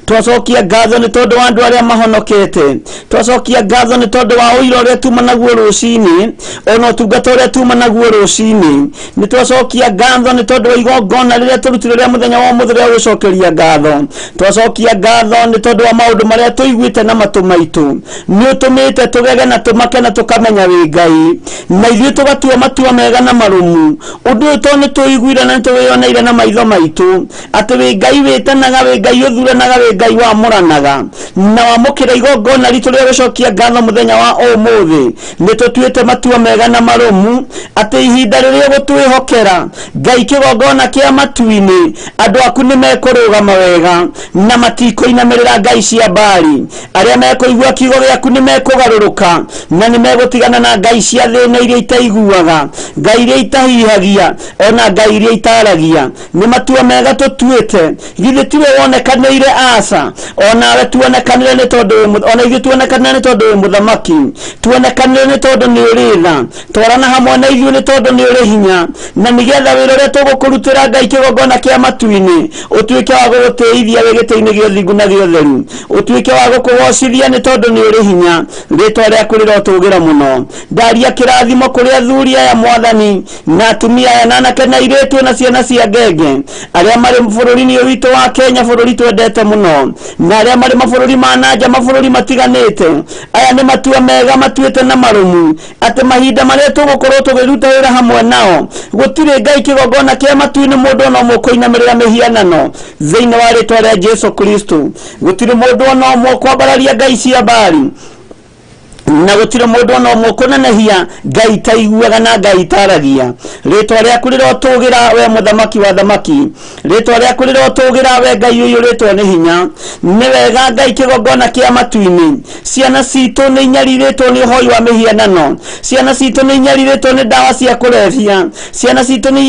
B: Twacokia ngatho nĩ tondũ wa andũ arĩa mahonokete. Twacokia ngatho nĩ tondũ wa ũira ũrĩa tuma naguo rũcinĩ, ona ũtungata ũrĩa tuma naguo rũcinĩ. Nĩ twacokia ngatho nĩ tondũ wa igongona rĩrĩa tũrutire rĩa mũthenya wa ũmũthĩ rĩa gũcokeria ngatho. Twacokia ngatho nĩ tondũ wa maũndũ marĩa tũiguĩte na matũ maitũ. Nĩ ũtũmĩte tũgege na tũmake na tũkamenya wĩ Ngai, na ithuĩ tũgatua matua mega na marũmu. Ũndũ ũyũ tondũ nĩ tũiguire na nĩ tũwĩyoneire na maitho maitũ atĩ wĩ Ngai wĩtanaga, wĩ Ngai ũthuranaga, wĩ Ngai wamũranaga. Na wamũkĩra igongona ritũ rĩa gũcokia ngatho mũthenya wa ũmũthĩ, nĩ tũtuĩte matua mega na marũmu atĩ ihinda rĩrĩa ũgũtwĩhokera Ngai kĩgongona kĩa matu-inĩ, andũ aku nĩ mekũrũgama wega na matikũinamĩrĩra ngai cia Baali. Arĩa mekũigua kiugo gĩaku nĩ mekũgarũrũka na nĩ megũtigana na ngai cia thĩna iria itaiguaga, ngai iria itahihagia, ona ngai iria itaragia. Nĩ matua mega tũtuĩte. Githĩ tiwe wonekanĩire aca? Onawe tuonekanĩre nĩ tondũ ona ithuĩ tuonekanĩre nĩ tondũ wĩ mũthamaki, tuonekanĩre nĩ tondũ nĩ ũrĩ tha. Twarana hamwe na ithuĩ nĩ tondũ nĩ ũrĩ hinya, na nĩgetha wĩra ũrĩa tũgũkũrutĩra Ngai kĩgongona kĩa matu-inĩ ũtuĩke wa gũgũtĩithia wĩ gĩtĩ-inĩ gĩa ũthingu na gĩa ũtheru, ũtuĩke wa gũkũgocithia nĩ tondũ nĩ ũrĩ hinya. Rĩtwa rĩaku rĩrotũgĩra mũno. Ndaria kĩrathimo kũrĩ athuri aya Mwathani, na atumia aya, na anake na airĩtu na ciana cia ngenge, arĩa marĩ bũrũri-inĩ ũyũ witũ wa Kenya, bũrũri twendete mũno, na arĩa marĩ mabũrũri ma nanja, mabũrũri matiganĩte. Aya nĩ matua mega matuĩte na marũmu atĩ mahinda marĩa tũgũkorwo tũkĩruta wĩra hamwe nao, gũtirĩ Ngai kĩgongona kĩa matu-inĩ mũndũ ona ũmwe ũkũinamĩrĩra mĩhianano thĩinĩ wa rĩtwa rĩa Jesu Kristo. Gũtirĩ mũndũ ona ũmwe ũkwambararia ngai cia Baali, na gũtirĩ mũndũ ona ũmwe ũkũnenehia ngai itaiguaga na ngai itaragia. Rĩtwa rĩaku rĩrotũgĩra we mũthamaki wa thamaki, rĩtwa rĩaku rĩrotũgĩra we Ngai ũiyũrĩtwo nĩ hinya. Nĩ wega Ngai kĩgongona kĩa matu-inĩ. Ciana citũ nĩ inyarirĩtwo nĩ ũhoi wa mĩhianano, ciana citũ nĩ inyarirĩtwo nĩ ndawa cia kũrebia, ciana citũ nĩ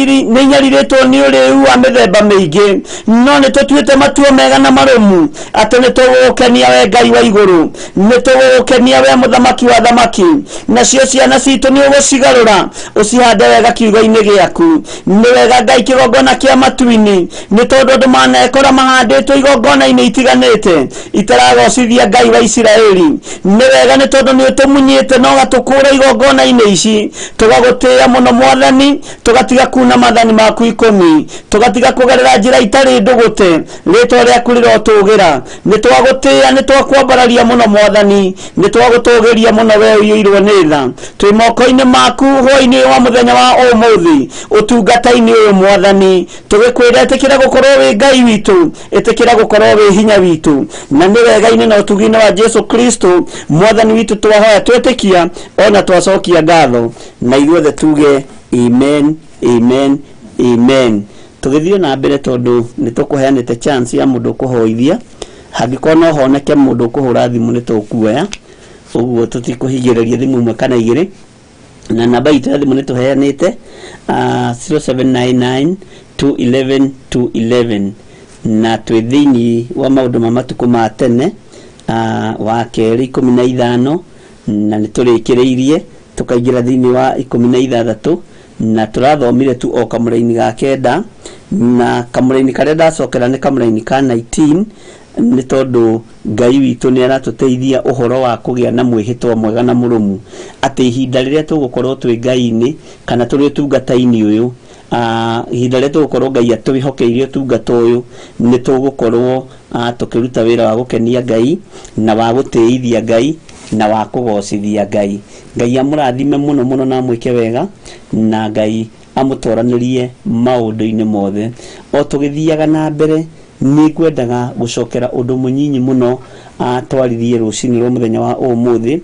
B: inyarirĩtwo nĩ ũrĩu wa mĩthemba mĩingĩ, no nĩ tũtuĩte matua mega na marũmu atĩ nĩ tũgũgũkenia we Ngai wa igũrũ, nĩ tũgũgũkenia we mũthamaki wa thamaki. Nacio ciana citũ nĩ ũgũcigarũra ũcihande wega kiugo-inĩ gĩaku. Nĩ wega Ngai kĩgongona kĩa matu-inĩ, nĩ tondũ andũ manekora mahandĩtwo igongona-inĩ itiganĩte itaragocithia Ngai wa Isiraeli. Nĩ wega nĩ tondũ nĩ ũtũmunyĩte na ũgatũkũra igongona-inĩ ici, tũgagũtĩĩa mũno Mwathani, tũgatiga kuna maathani maku 10, tũgatiga kũgerera njĩra itarĩ ndũgũte. Rĩtwa rĩaku rĩrotũgĩra. Nĩ twagũtĩĩa, nĩ twakwambararia mũno Mwathani, nĩ twagũtũgĩria mũno we ũiyũirwo nĩ tha. Twĩ moko-inĩ maku hwaĩ-inĩ wa mũthenya wa ũmũthĩ, ũtungata-inĩ ũyũ Mwathani, tũgĩkwĩra ĩtĩkĩra gũkorwo wĩ Ngai witũ, ĩtĩkĩra gũkorwo wĩ hinya witũ, na nĩ wega-inĩ na ũtugi-inĩ wa Jesu Kristo Mwathani witũ twahoya twetĩkia ona twacokia ngatho, na ithuothe tuge amen, amen, amen. Tũgĩthiĩ na mbere tondũ nĩ tũkũheanĩte chance ya mũndũ kũhoithia. Hangĩkorwo no honeke mũndũ ũkũhũra thimũ nĩ tũkuoya, ũguo tũtikũhingĩrĩria thimũ ĩmwe kana igĩrĩ. Na namba itũ ya thimũ nĩ tũheanĩte 0799 211 211, na twĩ thĩinĩ wa maũndũ ma matukũ ma tene wa kerĩ 15, na nĩ tũrĩkĩrĩirie tũkaingĩra thĩinĩ wa 16, na tũrathomire tu o kamũraini ga 9, na kamũraini karĩa ndacokera nĩ kamũraini ka 19, nĩ tondũ Ngai witũ nĩ aratũteithia ũhoro wa kũgĩa na mwĩhĩtwa mwega na mũrũmu atĩ ihinda rĩrĩa tũgũkorwo twĩ Ngai-inĩ kana tũrĩ ũtungata-inĩ ũyũ, ihinda rĩrĩa tũgũkorwo Ngai atwĩhokeire ũtungata ũyũ, nĩ tũgũkorwo tũkĩruta wĩra wa gũkenia Ngai na wa gũtĩithia Ngai na wa kũgocithia Ngai. Ngai amũrathime mũno mũno na amwĩke wega, na Ngai amũtwaranĩrie maũndũ-inĩ mothe. O tũgĩthiaga na mbere, nĩ ngwendaga gũcokera ũndũ mũnyinyi mũno twaririe rũcinĩ rwa mũthenya wa ũmũthĩ,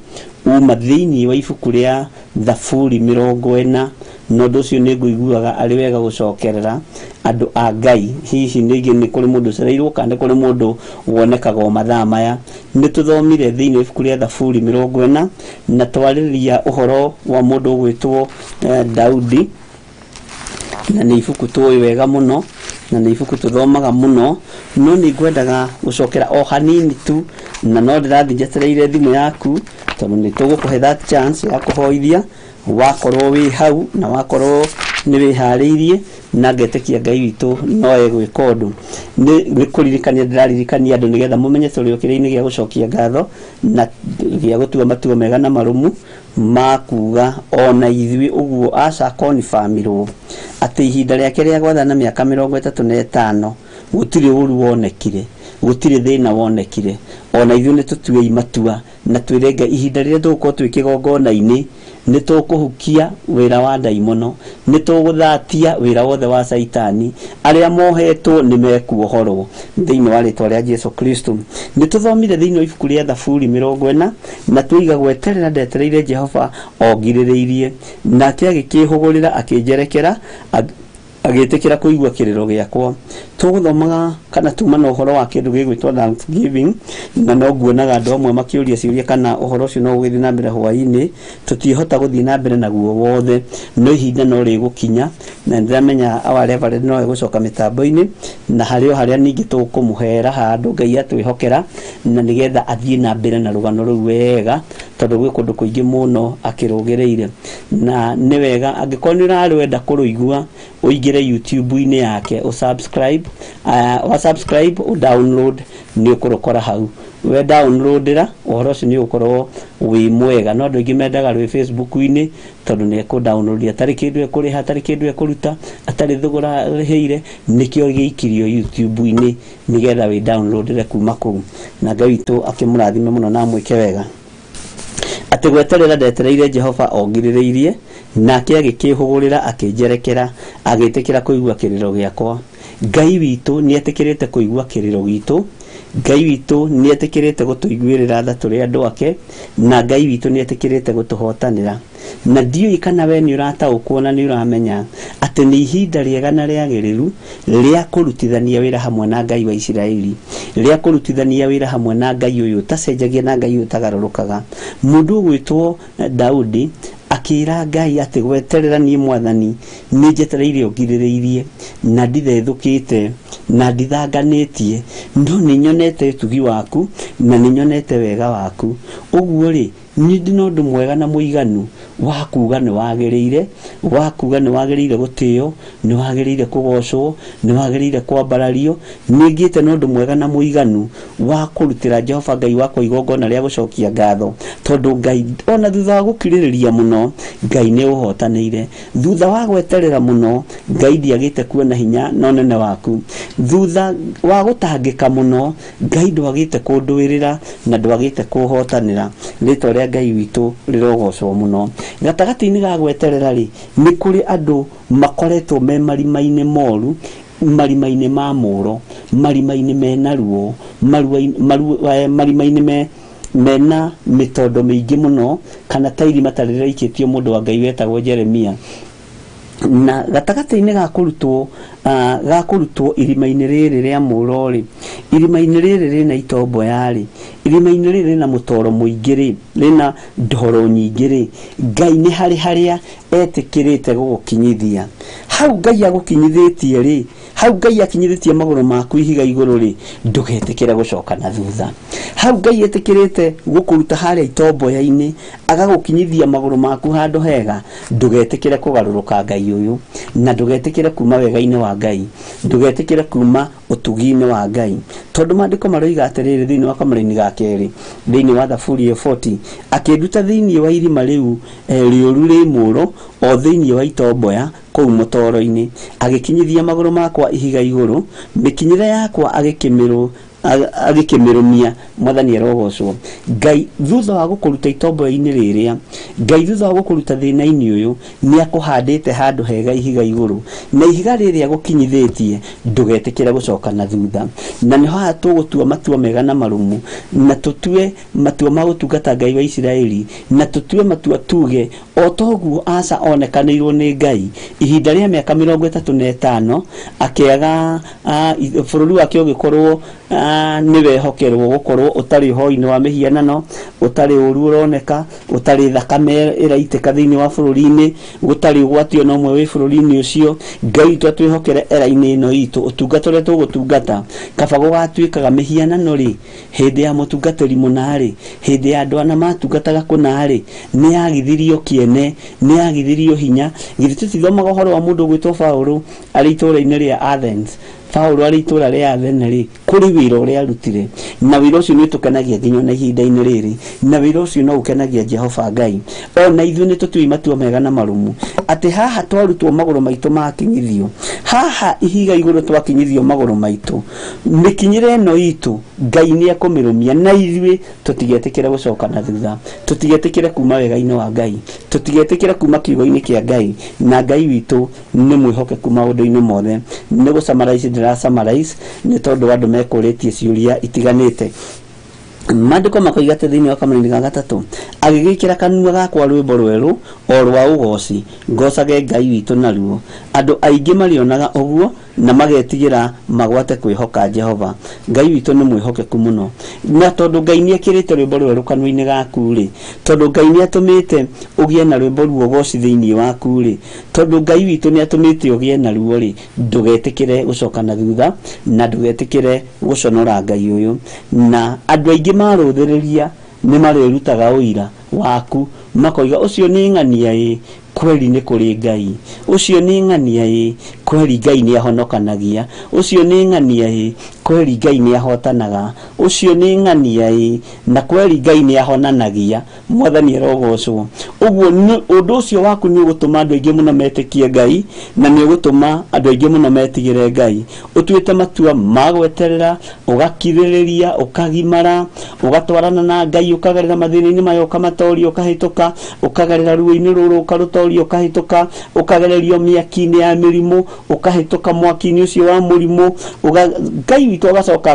B: uma thĩinĩ wa ibuku rĩa Thaburi 40 Na ũndũ ũcio nĩ ngũiguaga arĩ wega gũcokerera andũ a Ngai. Hihi ningĩ nĩ kũrĩ mũndũ ũcereirwo kana nĩ kũrĩ mũndũ wonekaga o mathaa maya. Nĩ tũthomire thĩinĩ wa ibuku rĩa Thaburi 40 na twarĩrĩria ũhoro wa mũndũ ũgwĩtwo Daudi, na nĩ ibuku tũĩ wega mũno na nĩ ibuku tũthomaga mũno, no nĩ ngwendaga gũcokera o hanini tu, na no ndĩrathiĩ njetereire thimũ yaku tondũ nĩ tũgũkũhe that chance ya kũhoithia wakorwo wĩ hau na wakorwo nĩ wĩharĩirie, na ngetĩkia Ngai witũ no egwĩka ũndũ. Nĩ kũririkania ndĩraririkania andũ nĩgetha mũmenye tũrĩ o kĩrĩa-inĩ gĩa gũcokia ngatho na gĩa gũtua matua mega na marũmu ma kuga ona ithuĩ ũguo Asa confirmirwo atĩ ihinda rĩake rĩa gwathana mĩaka 35 gũtirĩ ũru wonekire, gũtirĩ thĩna wonekire. Ona ithuĩ nĩ tũtuei matua na twĩre Ngai ihinda rĩrĩa tũgũkorwo twĩ kĩgongona-inĩ nĩ tũkũhukia wĩra wa ndaimono, nĩ tũgũthatia wĩra wothe wa Caitani, arĩa mohetwo nĩ mekuohorwo thĩinĩ wa rĩtwa rĩa Jesu Kristo. Nĩ tũthomire thĩinĩ wa ibuku rĩa Thaburi 40 na tũiga gweterera ndetereire Jehova ongirĩrĩirie, nake agĩkĩhũgũrĩra akĩnjerekera agĩtĩkĩra kũigua kĩrĩro gĩakwa. Tũgũthomaga kana tuma na ũhoro wa kĩndũ gĩgwĩtwo Thanksgiving, na no nguonaga andũ amwe makĩũria ciũria kana ũhoro ũcio no ũgĩthiĩ na mbere hwaĩ-inĩ. Tũtiĩhota gũthiĩ na mbere naguo wothe, no ihinda no rĩgũkinya, na nĩndĩramenya our Reverend no egũcoka mĩtambo-inĩ, na harĩ o harĩa ningĩ tũkũmũhera handũ Ngai atwĩhokera, na nĩgetha athiĩ na mbere na rũgano rũu wega, tondũ gwĩ kũndũ kũingĩ mũno akĩrũgĩrĩire. Na nĩ wega angĩkorwo nĩ ũrarwenda kũrũigua ũingĩre YouTube-inĩ yake ũsubscribe, wa subscribe ũ download nĩ ũkũrũkora hau. We downloadĩra ũhoro ũcio nĩ ũgũkorwo wĩ mwega. No andũ aingĩ mendaga rwĩ Facebook-inĩ tondũ nĩ ekũ download atarĩ kĩndũ ekũrĩha, atarĩ kĩndũ ekũruta, atarĩ thogora arĩhĩire, nĩkĩo gĩikirio YouTube-inĩ nĩgetha wĩ downloadĩre kuma kũu. Na Ngai witũ akĩmũrathime mũno na amwĩke wega. Atĩ gweterera ndetereire Jehova ongirĩrĩirie, nake agĩkĩhũgũrĩra akĩnjerekera agĩtĩkĩra kũigua kĩrĩro gĩakwa. Ngai witũ nĩ etĩkĩrĩte kũigua kĩrĩro gitũ, Ngai witũ nĩ etĩkĩrĩte gũtũiguĩrĩra tha tũrĩ andũ ake, na Ngai witũ nĩ etĩkĩrĩte gũtũhotanĩra. Na ndiũĩ kana we nĩ ũrataũkwo na nĩ ũramenya atĩ nĩ ihinda rĩega na rĩagĩrĩru rĩa kũrutithania wĩra hamwe na Ngai wa Isiraeli, rĩa kũrutithania wĩra hamwe na Ngai ũyũ ũtacenjagia na Ngai ũyũ ũtagarũrũkaga. Mũndũ ũgwĩtwo Daudi akĩra Ngai atĩ gweterera niĩ mwathani nĩ njetereire ũngirĩrĩirie, na ndithethũkĩte na ndithanganĩtie, no nĩ nyonete ũtugi waku na nĩ nyonete wega waku. Ũguo rĩ, niĩ ndĩ na ũndũ mwega na mũiganu wa kuga nĩ wagĩrĩire, wa kuga nĩ wagĩrĩire gũtĩo, nĩ wagĩrĩire kũgocwo, nĩ wagĩrĩire kwambarario. Nĩ ngĩte na ũndũ mwega na mũiganu wa kũrutĩra Jehova Ngai wakwa igongona rĩa gũcokia ngatho, tondũ Ngai ona thutha wa gũkirĩrĩria mũno Ngai nĩ ũhotanĩire. Thutha wa gweterera mũno Ngai ndiagĩte kuona hinya na ũnene waku. Thutha wa gũtangĩka mũno Ngai ndwagĩte kũndũĩrĩra na ndwagĩte kũhotanĩra. Rĩtwa rĩa Ngai witũ rĩrogocwo mũno. Gatagatĩ-inĩ ga gweterera rĩ, nĩ kũrĩ andũ makoretwo me marima-inĩ moru, marima-inĩ ma mũro, marima-inĩ mena ruo, marima-inĩ mena mĩtondo mĩingĩ mũno, kana ta irima ta rĩrĩa rĩaikĩtio mũndũ wa Ngai wetagwo Jeremia. Na gatagatĩ-inĩ ga kũrutwo, ga kũrutwo irima-inĩ rĩrĩ rĩa mũro rĩ, irima-inĩ rĩrĩ rĩna itomboya rĩ, irima-inĩ rĩrĩ rĩna mũtoro mũingĩ rĩ, rĩna ndoro nyingĩ rĩ, Ngai nĩ harĩ harĩa etĩkĩrĩte gũgũkinyithia. Hau Ngai agũkinyithĩtie rĩ, hau Ngai akinyithĩtie magũrũ maku ihiga igũrũ rĩ, ndũgetĩkĩre gũcoka na thutha. Hau Ngai etĩkĩrĩte gũkũruta harĩa itomboya-inĩ agagũkinyithia magũrũ maku handũ hega, ndũgetĩkĩre kũgarũrũka Ngai ũyũ, na ndũgetĩkĩre kuma wega-inĩ wa Ngai, ndũgetĩkĩre kuma ũtugi-inĩ wa Ngai. Tondũ maandĩko maroiga atĩrĩrĩ thĩinĩ wa kamũraini ga kerĩ, thĩinĩ wa Thaburi ya 40, akĩnduta thĩinĩ wa irima rĩu rĩũru rĩ mũro, o thĩinĩ wa itomboya kũu mũtoro-inĩ, agĩkinyithia magũrũ makwa ihiga igũrũ, mĩkinyĩre yakwa agĩkĩmĩrũmia. Mwathani arogocwo. Ngai thutha wa gũkũruta itomboya-inĩ rĩrĩa, Ngai thutha wa gũkũruta thĩna-inĩ ũyũ, nĩ akũhandĩte handũ hega ihiga igũrũ, na ihiga rĩrĩa gũkinyithĩtie ndũgetĩkĩre gũcoka na thutha. Na nĩ haha tũgũtua matua mega na marũmu, na tũtue matua ma gũtungata Ngai wa Isiraeli, na tũtue matua tuge o toguo Asa onekanĩirwo nĩ Ngai ihinda rĩa mĩaka 35 akĩaga bũrũri wake ũgĩkorwo nĩ wehokerwo gũkorwo ũtarĩ ũhoi-inĩ wa mĩhianano, ũtarĩ ũru ũroneka, ũtarĩ thakame ĩraitĩka thĩinĩ wa bũrũri-inĩ, gũtarĩ ũgwati ona ũmwe wĩ bũrũri-inĩ ũcio. Ngai witũ atwĩhokere era-inĩ ĩno itũ, ũtungata ũrĩa tũgũtungata kaba gũgatuĩkaga mĩhianano rĩ, hĩndĩ ya mũtungatĩri mũna rĩ, hĩndĩ ya andũ ana matungataga kũna rĩ, nĩ yagithirio kĩene, nĩ yagithirio hinya. Githĩ tũtithomaga ũhoro wa mũndũ ũgwĩtwo Paũlũ arĩ itũũra-inĩ rĩa Athens? Paũlũ arĩ itũũra rĩa Athens rĩ, kũrĩ wĩra ũrĩa arutire, na wĩra ũcio nĩ ũtũkenagia nginya ona ihinda-inĩ rĩrĩ, na wĩra ũcio no ũkenagia Jehova Ngai. Ona ithuĩ nĩ tũtuei matua mega na marũmu atĩ haha twarutwo magũrũ maitũ makinyithio, haha ihiga igũrũ twakinyithio magũrũ maitũ, mĩkinyĩre ĩno itũ Ngai nĩ ekũmĩrũmia, na ithuĩ tũtigetĩkĩre gũcoka na thutha, tũtigetĩkĩre kuma wega-inĩ wa Ngai, tũtigetĩkĩre kuma kiugo-inĩ kĩa Ngai, na Ngai witũ nĩ mwĩhokeku maũndũ-inĩ mothe. Nĩ gũ summarize ndĩra summarize nĩ tondũ andũ mekũrĩtie ciũria itiganĩte. Maandĩko makoiga atĩ thĩinĩ wa kamũraini ga gatatũ, agĩgĩkĩra kanua gakwa rwĩmbo rwerũ o rwa ũgoci, ngocage Ngai witũ naruo. Andũ aingĩ marĩonaga ũguo na magetigĩra magwate kwĩhoka Jehova. Ngai witũ nĩ mwĩhokeku mũno, na tondũ Ngai nĩ ekĩrĩte rwĩmbo rwerũ kanua-inĩ gaku rĩ, tondũ Ngai nĩ atũmĩte ũgĩe na rwĩmbo ruogoci thĩinĩ waku rĩ, tondũ Ngai witũ nĩ atũmĩte ũgĩe na ruo rĩ, ndũgetĩkĩre gũcoka na thutha, na ndũgetĩkĩre gũconora Ngai ũyũ. Na andũ aingĩ marũthĩrĩria nĩ marĩrutaga ũira waku, makoiga ũcio nĩ ng'ania ĩ, kweli nĩ kũrĩ Ngai, ũcio nĩ ng'ania ĩ, kweli Ngai nĩ ahonokanagia, ũcio nĩ ng'ania ĩ, kweli Ngai nĩ ahotanaga, ũcio nĩ ng'ania ĩ, na kweli Ngai nĩ ahonanagia. Mwathani arogocwo. Ũguo ũndũ ũcio waku nĩ ũgũtũma andũ aingĩ mũno metĩkie Ngai, na nĩ ũgũtũma andũ aingĩ mũno metigĩre Ngai. Ũtuĩte matua ma gweterera, ũgakirĩrĩria, ũkagimara, ũgatwarana na Ngai, ũkagerera mathĩna-inĩ maya ũkamatoria, ũkahĩtũka, ũkagerera ruo-inĩ rũrũ ũkarũtoria, ũkahĩtũka, ũkagererio mĩaki-inĩ ya mĩrimũ, ũkahĩtũka mwaki-inĩ ũcio wa mũrimũ, Ngai witũ agacoka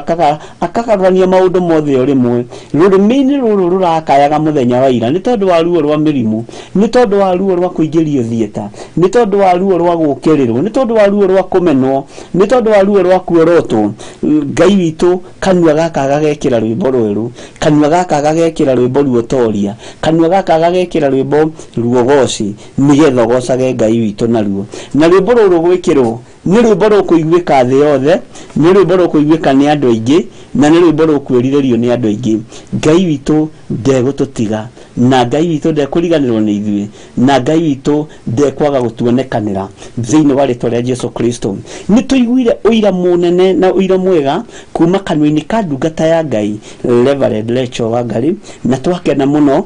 B: akagarũrania maũndũ mothe o rĩmwe. Rũrĩmĩ-inĩ rũrũ rũrakayaga mũthenya wa ira nĩ tondũ wa ruo rwa mĩrimũ, nĩ tondũ wa ruo rwa kũingĩrio thieta, nĩ tondũ wa ruo rwa gũũkĩrĩrwo, nĩ tondũ wa ruo rwa kũmenwo, nĩ tondũ wa ruo rwa kuorotwo. Ngai witũ kanua gaka gagekĩra rwĩmbo rwerũ, kanua gaka gagekĩra rwĩmbo ruotoria, kanua gaka gagekĩra rwĩmbo ruogoci, nĩgetha ũgocage Ngai witũ naruo. Na rwĩmbo rũrũ gwĩkĩrwo nĩ rwĩmbo rũkũiguĩka thĩ yothe, nĩ rwĩmbo rũkũiguĩka nĩ andũ aingĩ, na nĩ rwĩmbo rũkwĩrirĩrio nĩ andũ aingĩ. Ngai witũ ndegũtũtiga, na Ngai witũ ndekũriganĩrwo nĩ ithuĩ, na Ngai witũ ndekwaga gũtuonekanĩra thĩinĩ wa rĩtwa rĩa Jesu Kristo. Nĩ tũiguire ũira mũnene na ũira mwega kuma kanua-inĩ ka ndungata ya Ngai Reverend Rachel Wangari, na twakena mũno.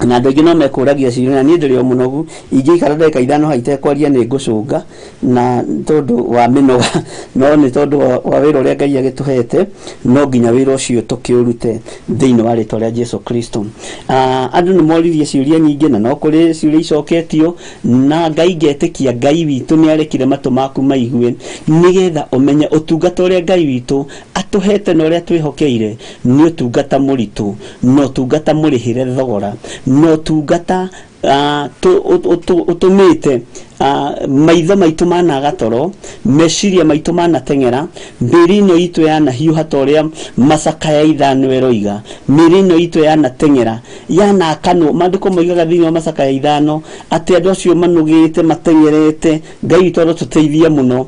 B: Na andũ aingĩ no mekũragia ciũria, na niĩ ndĩrĩ o mũnogu, ingĩikara ndagĩka ithano haha itekwaria nĩ ngũcũnga, na tondũ wa mĩnoga, no nĩ tondũ wa wĩra ũrĩa Ngai agĩtũhete, no nginya wĩra ũcio tũkĩũrute thĩinĩ wa rĩtwa rĩa Jesu Kristo. Andũ nĩ moririe ciũria nyingĩ, na no kũrĩ ciũria icoketio, na Ngai ngetĩkia Ngai witũ nĩ arekire matũ maku maigue, nĩgetha ũmenye ũtungata ũrĩa Ngai witũ atũhete na ũrĩa twĩhokeire nĩ ũtungata mũritũ, na ũtungata mũrĩhĩre thogora, na ũtungata ũtũmĩte maitho maitũ managa toro, meciria maitũ manateng'era, mĩĩrĩ ĩno itũ yanahiũha ta ũrĩa macakaya ithano ĩroiga, mĩĩrĩ ĩno itũ yanateng'era, yanakanwo. Maandĩko moigaga thĩinĩ wa macakaya ithano atĩ andũ acio manũgĩte mateng'erete, Ngai witũ arotũteithia mũno.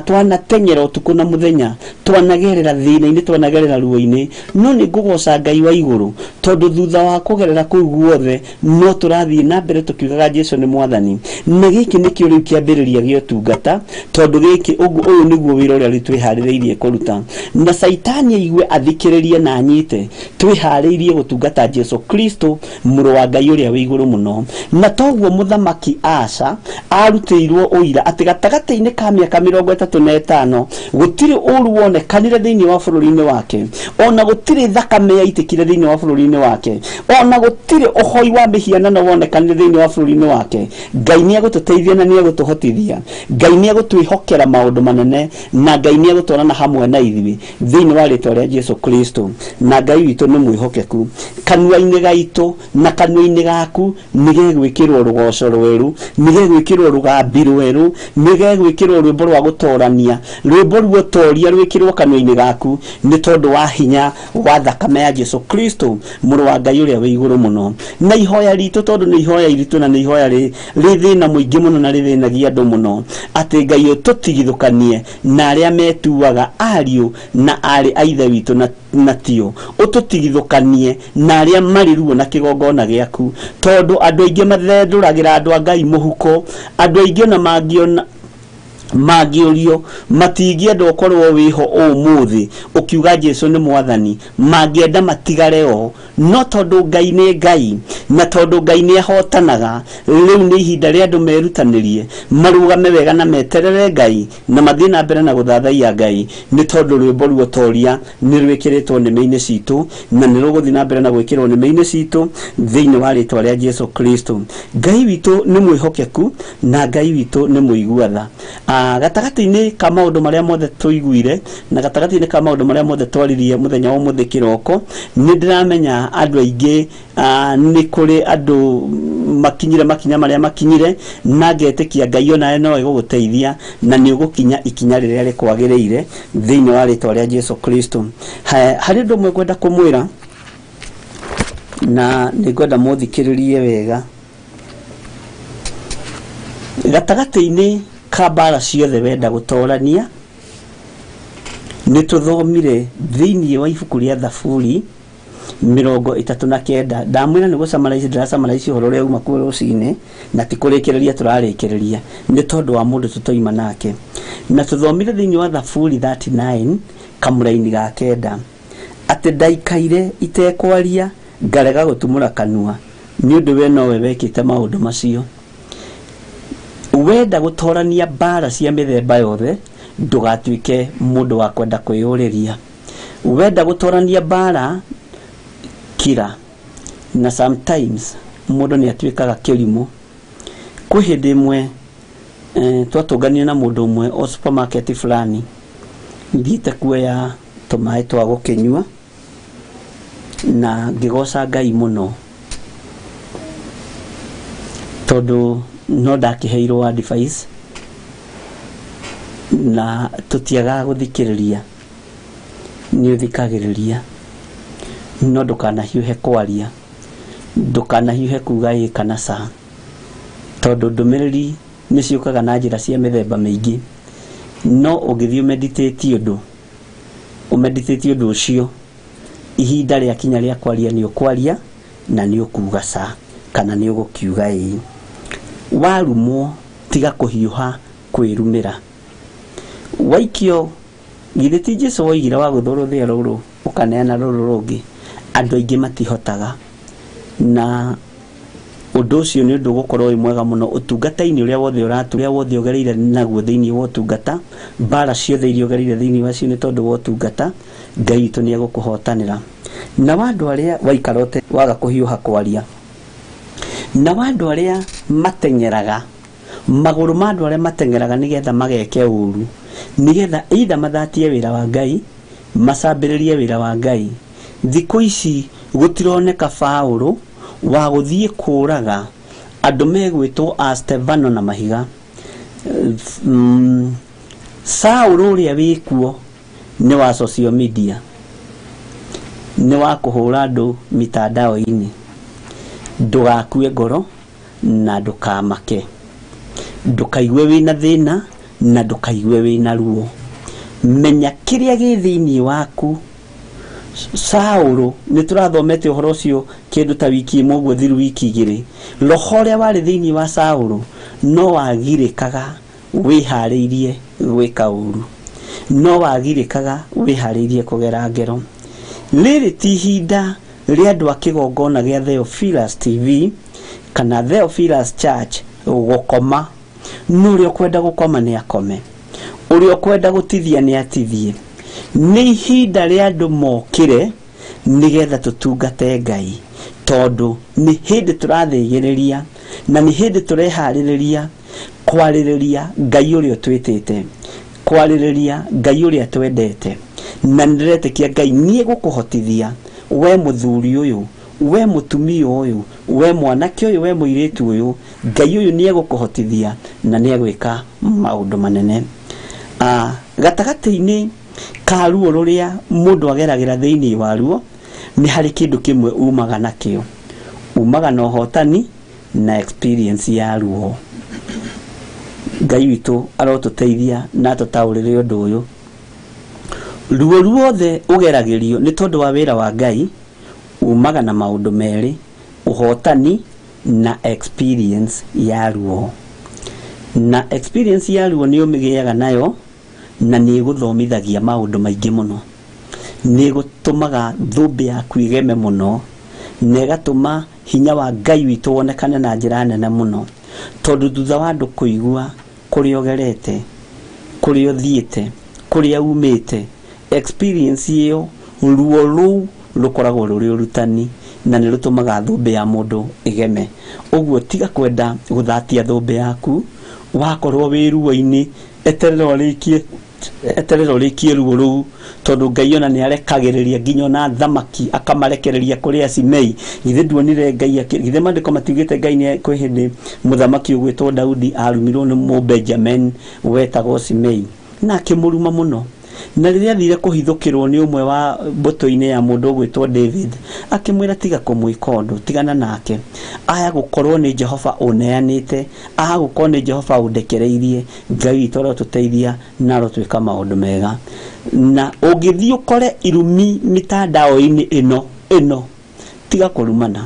B: Twanateng'era ũtukũ na mũthenya, twanagerera thĩna-inĩ, twanagerera ruo-inĩ, no nĩ ngũgoca Ngai wa igũrũ tondũ thutha wa kũgerera kũu guothe no tũrathiĩ na mbere tũkiugaga Jesu nĩ mwathani. Na gĩkĩ Gĩkĩ nĩkĩo rĩu kĩambĩrĩria gĩa ũtungata, tondũ gĩkĩ ũyũ nĩguo wĩra ũrĩa rĩu twĩharĩrĩirie kũruta. Na Caitani aigue athikĩrĩrie na anyite, twĩharĩirie gũtungata Jesu Kristo mũrũ wa Ngai ũrĩa wĩ igũrũ mũno. Na toguo mũthamaki Asa arutĩirwo ũira atĩ gatagatĩ-inĩ ka mĩaka 35 gũtirĩ ũru wonekanire thĩinĩ wa bũrũri-inĩ wake, ona gũtirĩ thakame yaitĩkire thĩinĩ wa bũrũri-inĩ wake, ona gũtirĩ ũhoi wa mĩhianano wonekanire thĩinĩ wa bũrũri-inĩ wake. Ngai nĩ egũtũteithia na nĩ egũtũhotithia. Ngai nĩ egũtwĩhokera maũndũ manene, na Ngai nĩ egũtwarana hamwe na ithuĩ thĩinĩ wa rĩtwa rĩa Jesu Kristo. Na Ngai witũ nĩ mwĩhokeku. Kanua-inĩ gaitũ na kanua-inĩ gaku nĩ gegwĩkĩrwo rũgoco rwerũ, nĩ gegwĩkĩrwo rũgambi rwerũ, nĩ gegwĩkĩrwo rwĩmbo rwa gũtorania, rwĩmbo ruotoria rwĩkĩrwo kanua-inĩ gaku nĩ tondũ wa hinya wa thakame ya Jesu Kristo mũrũ wa Ngai ũrĩa wĩ igũrũ mũno. Na ihoya ritũ, tondũ nĩ ihoya iritũ na nĩ ihoya rĩ thĩna mũingĩ mũno na rĩthĩnagia andũ mũno, atĩ Ngai ũtũtigithũkanie na arĩa metuaga ariũ na aarĩ a ithe witũ na tio, ũtũtigithũkanie na arĩa marĩ ruo na kĩgongona gĩaku, tondũ andũ aingĩ mathendũragĩra andũ a Ngai mũhuko. Andũ aingĩ ona mangĩona mangĩũrio matingĩenda ũkorwo wĩho ũmũthĩ ũkiuga Jesu nĩ mwathani, mangĩenda matigare o, no tondũ Ngai nĩ Ngai na tondũ Ngai nĩ ahotanaga, rĩu nĩ ihinda rĩa andũ merutanĩrie marũgame wega na meterere Ngai na mathiĩ na mbere na gũthathaiya Ngai, nĩ tondũ rwĩmbo ruotoria nĩ rwĩkĩrĩtwo nĩmĩ-inĩ citũ na nĩ rũgũthiĩ na mbere na gwĩkĩrwo nĩmĩ-inĩ citũ thĩinĩ wa rĩtwa rĩa Jesu Kristo. Ngai witũ nĩ mwĩhokeku na Ngai witũ nĩ mũigua tha. Gatagatĩ-inĩ ka maũndũ marĩa mothe tũiguire na gatagatĩ-inĩ ka maũndũ marĩa mothe twaririe mũthenya wa ũmũthĩ kĩroko, nĩ ndĩramenya andũ aingĩ nĩ kũrĩ andũ makinyire makinya marĩa makinyire, na ngetĩkia Ngai onawe no egũgũteithia na nĩ ũgũkinya ikinya rĩrĩa rĩkwagĩrĩire thĩinĩ wa rĩtwa rĩa Jesu Kristo. Harĩ ũndũ ũmwe ngwenda kũmwĩra na nĩ ngwenda mũthikĩrĩrie wega. Gatagatĩ-inĩ ka mbara ciothe wenda gũtorania, nĩ tũthomire thĩinĩ wa ibuku rĩa Thaburi 39. Ndamwĩra nĩ gũcamara ndĩracamara ũhoro ũrĩa uma kuo rũcinĩ na ti kũrĩkĩrĩria tũrarĩkĩrĩria nĩ tondũ wa mũndũ tũtoima nake. Na tũthomire thĩinĩ wa Thaburi 39 kamũraini ga 9 atĩ ndaikaire itekwaria ngarega gũtumũra kanua nĩ ũndũ we nowe wekĩte maũndũ macio. Wenda gũtorania mbara cia mĩthemba yothe, ndũgatuĩke mũndũ wa kwenda kwĩyũrĩria. Wenda gũtorania mbara, kira. Na sometimes mũndũ nĩ atuĩkaga kĩrimũ. Kwĩ hĩndĩ ĩmwe twatũnganire na mũndũ ũmwe o supermarket fulani, thiĩte kuoya tũmaĩ twa gũkĩnyua na ngĩgoca Ngai mũno tondũ no ndakĩheirwo advice na tũtiagaga gũthikĩrĩria. Nĩ ũthikagĩrĩria no ndũkanahiũhe kwaria, ndũkanahiũhe kuga ĩ kana ca, tondũ ndũmĩrĩri nĩ ciũkaga na njĩra cia mĩthemba mĩingĩ. No ũngĩthiĩ ũmeditate ũndũ, ũmeditate ũndũ ũcio, ihinda rĩakinya rĩa kwaria nĩ ũkwaria na nĩ ũkuga ca kana nĩ ũgũkiuga ĩ. Warumwo tiga kũhiũha kwĩrumĩra. Waikio, githĩ ti Jesu woigire wa gũthwo rũthĩa rũrũ ũkaneana rũrũ rũngĩ? Andũ aingĩ matihotaga, na ũndũ ũcio nĩ ũndũ ũgũkorwo wĩ mwega mũno ũtungata-inĩ ũrĩa wothe ũratu, ũrĩa wothe ũgereire naguo thĩinĩ wa ũtungata, mbara ciothe iria ũgereire thĩinĩ wacio nĩ tondũ wa ũtungata, Ngai witũ nĩ egũkũhotanĩra. Na wa andũ arĩa waikara waga kũhiũha kwaria, na wa andũ arĩa mateng'eraga, magũrũ ma andũ arĩa mateng'eraga nĩgetha mageke ũru, nĩgetha either mathatie wĩra wa Ngai, macambĩrĩrie wĩra wa Ngai. Thikũ ici gũtironeka Paũlũ wa gũthiĩ kũraga andũ megwĩtwo a Stefano na mahiga. Saũlũ ũrĩa wĩkuo nĩ wa social media, nĩ wa kũhũra andũ mitandao-inĩ. Ndũgakue ngoro na ndũkamake, ndũkaigue wĩna thĩna na ndũkaigue wĩna ruo. Menya kĩrĩa gĩ thĩinĩ waku. Saũlũ nĩ tũrathomete ũhoro ũcio kĩndũ ta wiki ĩmwe ũguo thiru, wiki igĩrĩ. Roho ũrĩa warĩ thĩinĩ wa Saũlũ No wagirĩkaga wĩharĩirie gwĩka ũru, no wagirĩkaga wĩharĩirie kũgera ngero. Rĩrĩ ti ihinda rĩa andũ a kĩgongona gĩa Theophilus TV kana Theophilus Church gũkoma. No ũrĩa ũkwenda gũkoma nĩ akome, ũrĩa ũkwenda gũtithia nĩ atithie. Nĩ ihinda rĩa andũ mokĩre nĩgetha tũtungate Ngai, tondũ nĩ hĩndĩ tũrathĩgĩrĩria na nĩ hĩndĩ tũreharĩrĩria kwarĩrĩria Ngai ũrĩa ũtwĩtĩte, kwarĩrĩria Ngai ũrĩa twendete. Na nĩndĩretĩkia Ngai nĩ egũkũhotithia we mũthuri ũyũ, we mũtumia ũyũ, we mwanake ũyũ, we mũirĩtu ũyũ, Ngai ũyũ nĩ egũkũhotithia na nĩ egwĩka maũndũ manene. Gatagatĩ-inĩ ka ruo rũrĩa mũndũ ageragĩra thĩinĩ wa ruo, nĩ harĩ kĩndũ kĩmwe umaga nakĩo. Umaga na ũhotani na experience ya ruo. Ngai witũ arotũteithia na atũtaũrĩre ũndũ ũyũ. Ruo ruothe ũgeragĩrio nĩ tondũ wa wĩra wa Ngai umaga na maũndũ merĩ, ũhotani na experience ya ruo. Na experience ya ruo nĩ ũmĩgĩaga nayo na nĩ ĩgũthomithagia maũndũ maingĩ mũno. Nĩ ĩgũtũmaga thũmbĩ yaku ĩgeme mũno, na ĩgatũma hinya wa Ngai witũ wonekane na njĩra nene mũno, tondũ thutha wa andũ kũigua kũrĩa ũgerete, kũrĩa ũthiĩte, kũrĩa umĩte, experience ĩyo, ruo rũu rũkoragwo rũrĩ ũrutani na nĩ rũtũmaga thũmbĩ ya mũndũ ĩgeme. Ũguo tiga kwenda gũthatia thũmbĩ yaku, wakorwo wĩ ruo-inĩ, eterera ũrĩkie ruo rũu, tondũ Ngai ona nĩ arekagĩrĩria nginya ona thamaki akamarekereria kũrĩ Asimei. Githĩ nduonire Ngai githĩ maandĩko matiugĩte Ngai nĩ kwĩ hĩndĩ mũthamaki ũgwĩtwo Daudi arumirwo nĩ Mũbenjamin wetagwo Simei, na akĩmũruma mũno. Na rĩrĩa athire kũhithũkĩrwo nĩ ũmwe wa mbũtũ-inĩ ya mũndũ ũgwĩtwo David, akĩmwĩra tiga kũmwĩka ũndũ, tigana nake, aya gũkorwo nĩ Jehova ũneanĩte, aya gũkorwo nĩ Jehova ũndekereirie. Ngai witũ arotũteithia na arotwĩka maũndũ mega. Na ũngĩthiĩ ũkore irumi mitandao-inĩ ĩno, tiga kũrumana,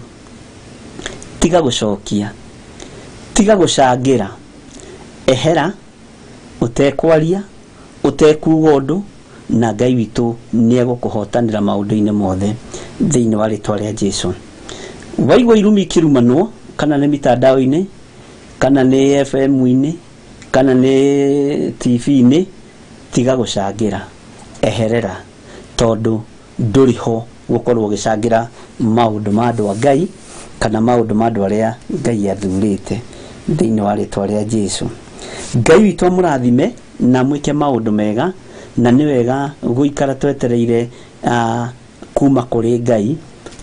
B: tiga gũcokia, tiga gũcangĩra, ehera ũtekwaria, ũtekuga ũndũ, na Ngai witũ nĩ egũkũhotanĩra maũndũ-inĩ mothe thĩinĩ wa rĩtwa rĩa Jesu. Waigua irumi ikĩrumanwo, kana nĩ mitandao-inĩ, kana nĩ FM-inĩ, kana nĩ TV-inĩ, tiga gũcangĩra, eherera, tondũ ndũrĩ ho gũkorwo ũgĩcangĩra maũndũ ma andũ a Ngai kana maũndũ ma andũ arĩa Ngai athurĩte thĩinĩ wa rĩtwa rĩa Jesu. Ngai witũ amũrathime na mwĩke maũndũ mega, na nĩ wega gũikara twetereire kuma kũrĩ Ngai,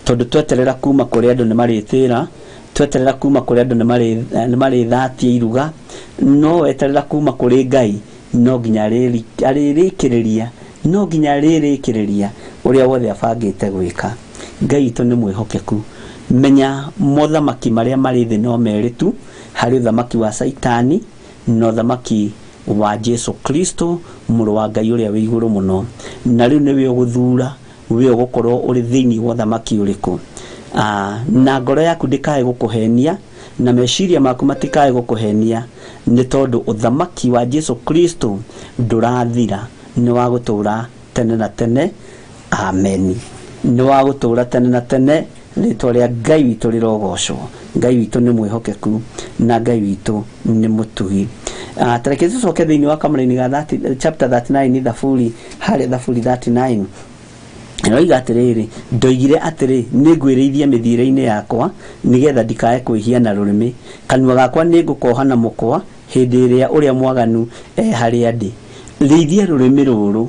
B: tondũ tweterera kuma kũrĩ andũ nĩ marĩtĩra, tweterera kuma kũrĩ andũ nĩ marĩthatia iruga, no weterera kuma kũrĩ Ngai no nginya arĩrĩkĩrĩria, no nginya arĩrĩkĩrĩria ũrĩa wothe abangĩte gwĩka. Ngai witũ nĩ mwĩhokeku. Menya mothamaki marĩa marĩ thĩ no merĩ tu, harĩ ũthamaki wa Caitani na ũthamaki wa Jesu Kristo mũrũ wa Ngai ũrĩa wĩ igũrũ mũno. Na rĩu nĩwe ũgũthura wĩ ũgũkorwo ũrĩ thĩinĩ wa ũthamaki ũrĩkũ. Na ngoro yaku ndĩkae gũkũhenia, na meciria maku matikae gũkũhenia, nĩ tondũ ũthamaki wa Jesu Kristo ndũrathira, nĩ wa gũtũũra tene na tene. Ameni. Nĩ wa gũtũũra tene na tene. Rĩtwa rĩa Ngai witũ rĩrogocwo. Ngai witũ nĩ mwĩhokeku na Ngai witũ nĩ mũtugi. Tareke tũcoke thĩinĩ wa kamũraini ga chapter 39 Thaburi, harĩa Thaburi 39 ĩroiga atĩrĩrĩ, ndoigire atĩrĩ, nĩngwĩrĩithia mĩthiĩre-inĩ yakwa nĩgetha ndikae kwĩhia na rũrĩmĩ, kanua gakwa nĩngũkoha na mũkwa hĩndĩ ĩrĩa ũrĩa mwaganu e harĩa ndĩ. Rĩithia rũrĩmĩ rũrũ,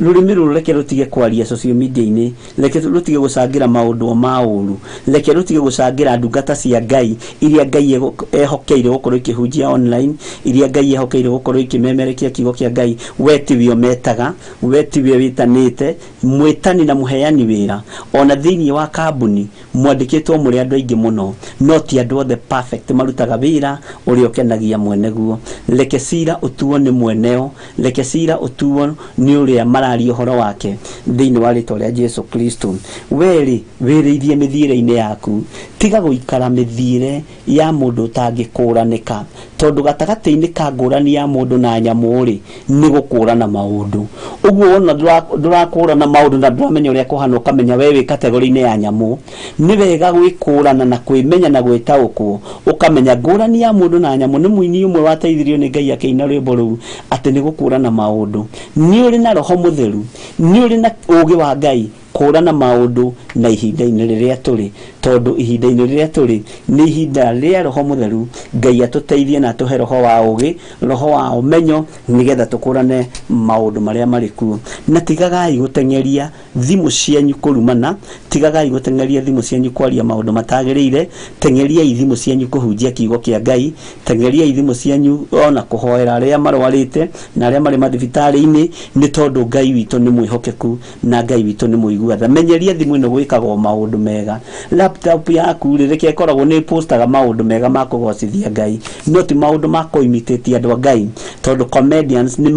B: rũrĩmĩ rũrũ reke rũtige kwaria social media-inĩ, reke rũtige gũcangĩra maũndũ ma ũru, reke rũtige gũcangĩra ndungata cia Ngai iria Ngai ehokeire gũkorwo ikĩhunjia online, iria Ngai ehokeire gũkorwo ikĩmemerekia kiugo kĩa Ngai. We tiwe ũmetaga, we tiwe wĩtanĩte, mwĩtani na mũheani wĩra. Ona thĩinĩ wa kambuni mwandĩkĩtwo mũrĩ andũ aingĩ mũno, no ti andũ othe perfect marutaga wĩra ũrĩa ũkenagia mwene guo. Reke cira ũtuo nĩ mweneo, reke cira ũtuo nĩ ũrĩa mararia ũhoro wake thĩinĩ wa rĩtwa rĩa Jesu Kristo. Werĩ wĩrĩithie mĩthiĩre-inĩ yaku, tiga gũikara mĩthiĩre ya mũndũ ũtangĩkũranĩka, tondũ Tondũ gatagatĩ-inĩ ka ngũrani ya mũndũ na nyamũ rĩ, nĩ gũkũrana maũndũ. Ũguo wona ndũrakũrana maũndũ na ndũramenya ũrĩa kũhana, ũkamenya we wĩ kategori-inĩ ya nyamũ. Nĩ wega gwĩkũrana na kwĩmenya na gwĩtaũkwo, ũkamenya ngũrani ya mũndũ na nyamũ. Nĩ mũini ũmwe wateithirio nĩ Ngai akĩina rwĩmbo rũu atĩ nĩ gũkũrana maũndũ. Nĩ ũrĩ na roho mũtheru, nĩ ũrĩ na ũũgĩ wa Ngai kũrana maũndũ na ihinda-inĩ rĩrĩa tũrĩ, tondũ ihinda-inĩ rĩrĩa tũrĩ nĩ ihinda rĩa roho mũtheru. Ngai atũteithie na atũhe roho wa ũũgĩ, roho wa ũmenyo, nĩgetha tũkũrane maũndũ marĩa marĩ kuo. Na tigagai gũteng'eria thimũ cianyu kũrumana, tigagai gũteng'eria thimũ cianyu kwaria maũndũ matagĩrĩire, teng'eriai thimũ cianyu kũhunjia kiugo kĩa Ngai, teng'eriai thimũ cianyu ona kũhoera arĩa marwarĩte na arĩa marĩ mathibitarĩ-inĩ, nĩ tondũ Ngai witũ nĩ mwĩhokeku na Ngai witũ nĩ mũigua tha. Menyeria thimũ ĩno gwĩkagwo maũndũ mega. Laptop yaku rĩ, reke ĩkoragwo nĩ postaga maũndũ mega ma kũgocithia Ngai, no ti maũndũ ma kũimitate andũ a Ngai, tondũ comedians nĩ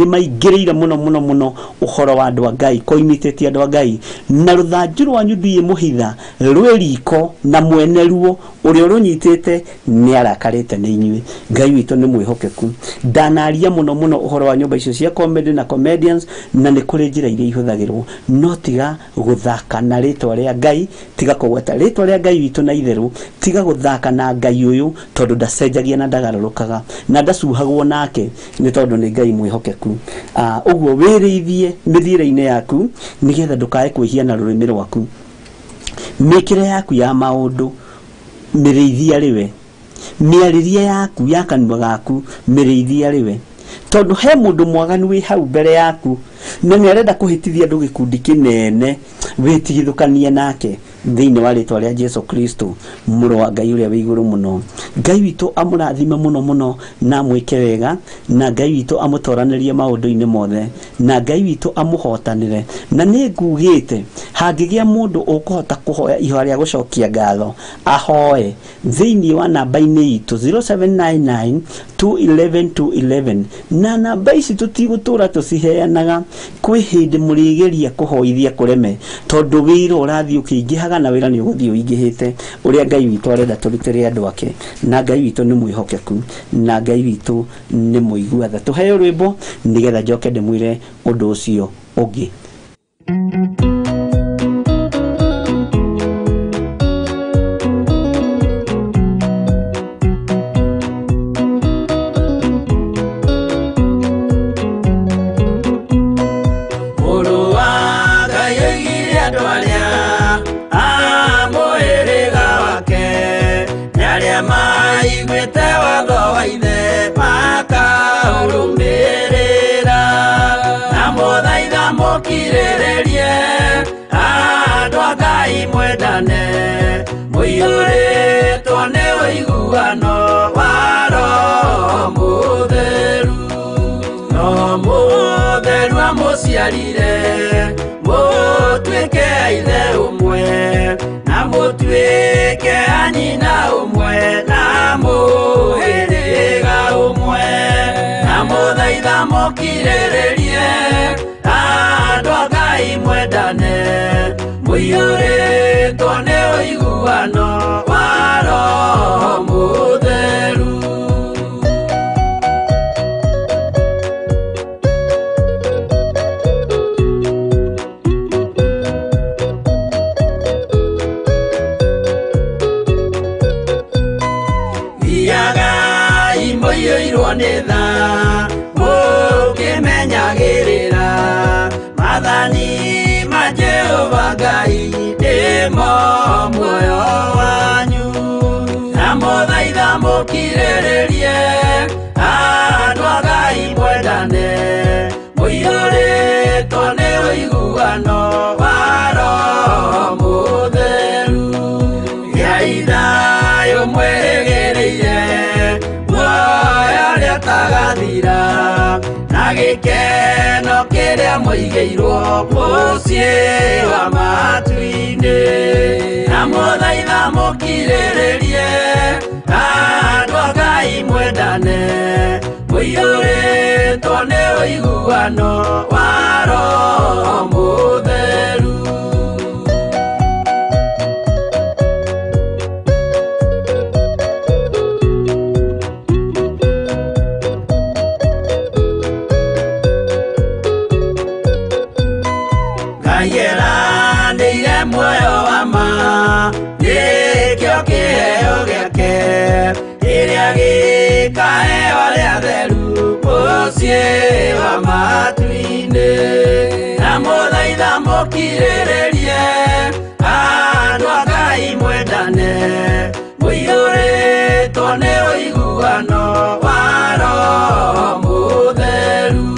B: maingĩrĩire mũno mũno mũno ũhoro wa andũ a Ngai, kũimitate andũ a Ngai. Na rũthanju rwanyu ndiĩ mũhitha rwĩ riko na mwene ruo ũrĩa ũrũnyitĩte nĩ arakarĩte nĩ inyuĩ. Ngai witũ nĩ mwĩhokeku. Ndanaria mũno mũno ũhoro wa nyũmba icio cia comedy na comedians, na nĩ kũrĩ njĩra iria ihũthagĩrwo, no tiga gũthaka na rĩtwa rĩa Ngai, tiga kũgweta rĩtwa rĩa Ngai witũ na itherũ, tiga gũthaka na Ngai ũyũ, tondũ ndacenjagia na ndagarũrũkaga na ndacuhagwo nake, nĩ tondũ nĩ Ngai mwĩhokeku. Ũguo wĩrĩithie mĩthiĩre-inĩ yaku nĩgetha ndũkae kwĩhia na rũrĩmĩ rwaku. Mĩkĩre yaku ya maũndũ mĩrĩithia rĩwe, mĩarĩrie yaku ya kanua gaku mĩrĩithia rĩwe, tondũ he mũndũ mwaganu wĩ hau mbere yaku na nĩ arenda kũhĩtithia andũ gĩkundi kĩnene, wĩtigithũkanie nake thĩinĩ wa rĩtwa rĩa Jesu Kristo mũrũ wa Ngai ũrĩa wĩ igũrũ mũno. Ngai witũ amũrathime mũno mũno na amwĩke wega, na Ngai witũ amũtoranĩrie maũndũ-inĩ mothe, na Ngai witũ amũhotanĩre. Na nĩ ngugĩte hangĩgĩa mũndũ ũkũhota kũhoya ihoya rĩa gũcokia ngatho, ahoe thĩinĩ wa namba-inĩ itũ 0799 211 211. Na namba ici tũtigũtũra tũciheanaga, kwĩ hĩndĩ mũrĩgeria kũhoithia kũreme, tondũ wĩra ũrathiĩ ũkĩingĩhaga na wĩra nĩ ũgũthiĩ ũingĩhĩte ũrĩa Ngai witũ arenda tũrutĩre andũ ake. Na Ngai witũ nĩ mwĩhokeku, na Ngai witũ nĩ mũigua tha. Tũheo rwĩmbo nĩgetha njoke ndĩmwĩre ũndũ ũcio ũngĩ.
A: Andũ a Ngai mwendane, mũiyũrĩtwo nĩ ũiguano wa Roho Mũtheru. Roho Mũtheru amũciarire mũtuĩke ithe ũmwe, na mũtuĩke a nyina ũmwe, na mũhĩrĩga ũmwe. Na mũthaitha mũkirĩrĩrie andũ a Ngai mwendane, mũiyũrĩtwo nĩ ũiguano wa Roho Mũtheru. Thiagai mũiyũirwo nĩ tha, mũkĩmenyagĩrĩra maathani ma Jehova Ngai nĩmo muoyo wanyu. Na mũthaitha mũkirĩrĩrie andũ a Ngai mwendane, mũiyũrĩtwo nĩ ũiguano wa Roho Mũtheru. Gĩai thayũ mwĩrĩgĩrĩire muoyo ũrĩa ũtagathira, na gĩkeno kĩrĩa mũigĩirwo mũciĩ wa matu-inĩ. Na mũthaitha mũkirĩrĩrie andũ a Ngai mwendane, mũiyũrĩtwo nĩ ũiguano wa Roho Mũtheru. Mũciĩ wa matu-inĩ. Ndamũthaitha mũkirĩrĩrie, andũ a Ngai mwendane, mũiyũrĩtwo nĩ ũiguano wa Roho Mũtheru.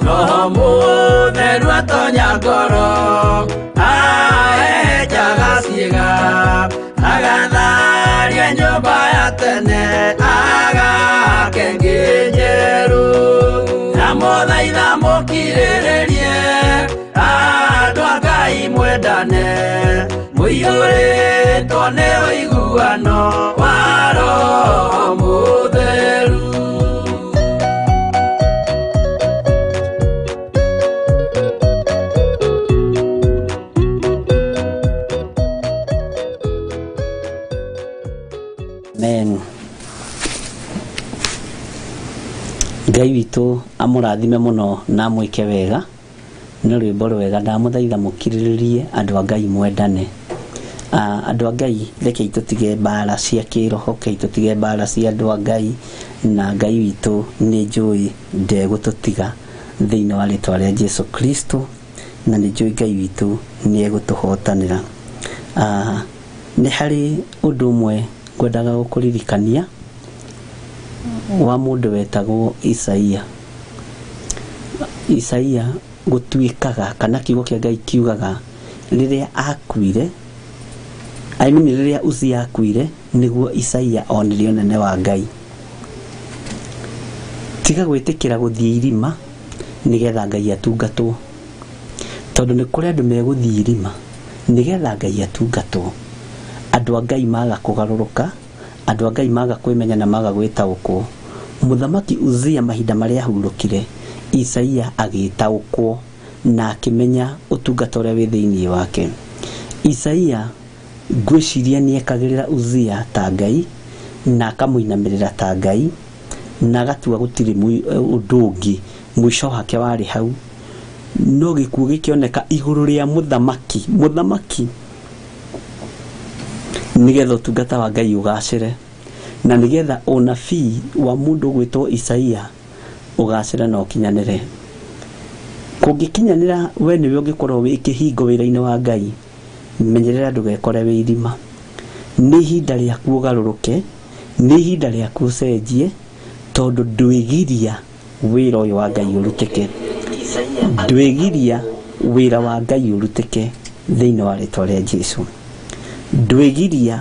A: Roho Mũtheru atonya ngoro, ahehenjaga ciĩga, agatharia nyũmba ya tene, agake ĩngĩ njerũ. Ndamũthaitha mũkirĩrĩrie, andũ a Ngai mwendane, mũiyũrĩtwo nĩ ũiguano wa Roho Mũtheru.
B: Amen. Ngai witũ amũrathime mũno na amwĩke wega. Nĩ rwĩmbo rwega, ndamũthaitha mũkirĩrĩrie andũ a Ngai mwendane. Andũ a Ngai rekei tũtige mbara cia kĩroho, rekei tũtige mbara cia andũ a Ngai, na Ngai witũ nĩ njũĩ ndegũtũtiga thĩinĩ wa rĩtwa rĩa Jesu Kristo, na nĩ njũĩ Ngai witũ nĩ egũtũhotanĩra. Nĩ harĩ ũndũ ũmwe ngwendaga gũkũririkania wa mũndũ wetagwo Isaia. Isaia gũtuĩkaga kana kiugo kĩa Ngai kiugaga rĩrĩa akuire, I mean rĩrĩa Uzia akuire, nĩguo Isaia onire ũnene wa Ngai. Tiga gwĩtĩkĩra gũthiĩ irima nĩgetha Ngai atungatwo, tondũ nĩ kũrĩ andũ megũthiĩ irima nĩgetha Ngai atungatwo. Andũ a Ngai maga kũgarũrũka, andũ a Ngai maga kwĩmenya na maga gwĩtaũkwo. Mũthamaki Uzia mahinda marĩa ahurũkire, Isaia agĩtaũkwo na akĩmenya ũtungata ũrĩa wĩ thĩinĩ wake. Isaia ngwĩciria nĩ ekagĩrĩra Uzia ta Ngai na akamũinamĩrĩra ta Ngai, na agatua gũtirĩ ũndũ ũngĩ, mũico wake warĩ hau. No gĩkuũ gĩkĩoneka igũrũ rĩa mũthamaki, nĩgetha ũtungata wa Ngai ũgacĩre, na nĩgetha ũnabii wa mũndũ ũgwĩtwo Isaia ũgacĩre na ũkinyanĩre. Kũngĩkinyanĩra, we nĩwe ũngĩkorwo wĩ kĩhingo wĩra-inĩ wa Ngai. Menyerera ndũgekore wĩ irima. Nĩ ihinda rĩaku ũgarũrũke, nĩ ihinda rĩaku ũcenjie, tondũ ndwĩgiria wĩra ũyũ wa Ngai ũrutĩke. Ndwĩgiria wĩra wa Ngai ũrutĩke thĩinĩ wa rĩtwa rĩa Jesu. Ndwĩgiria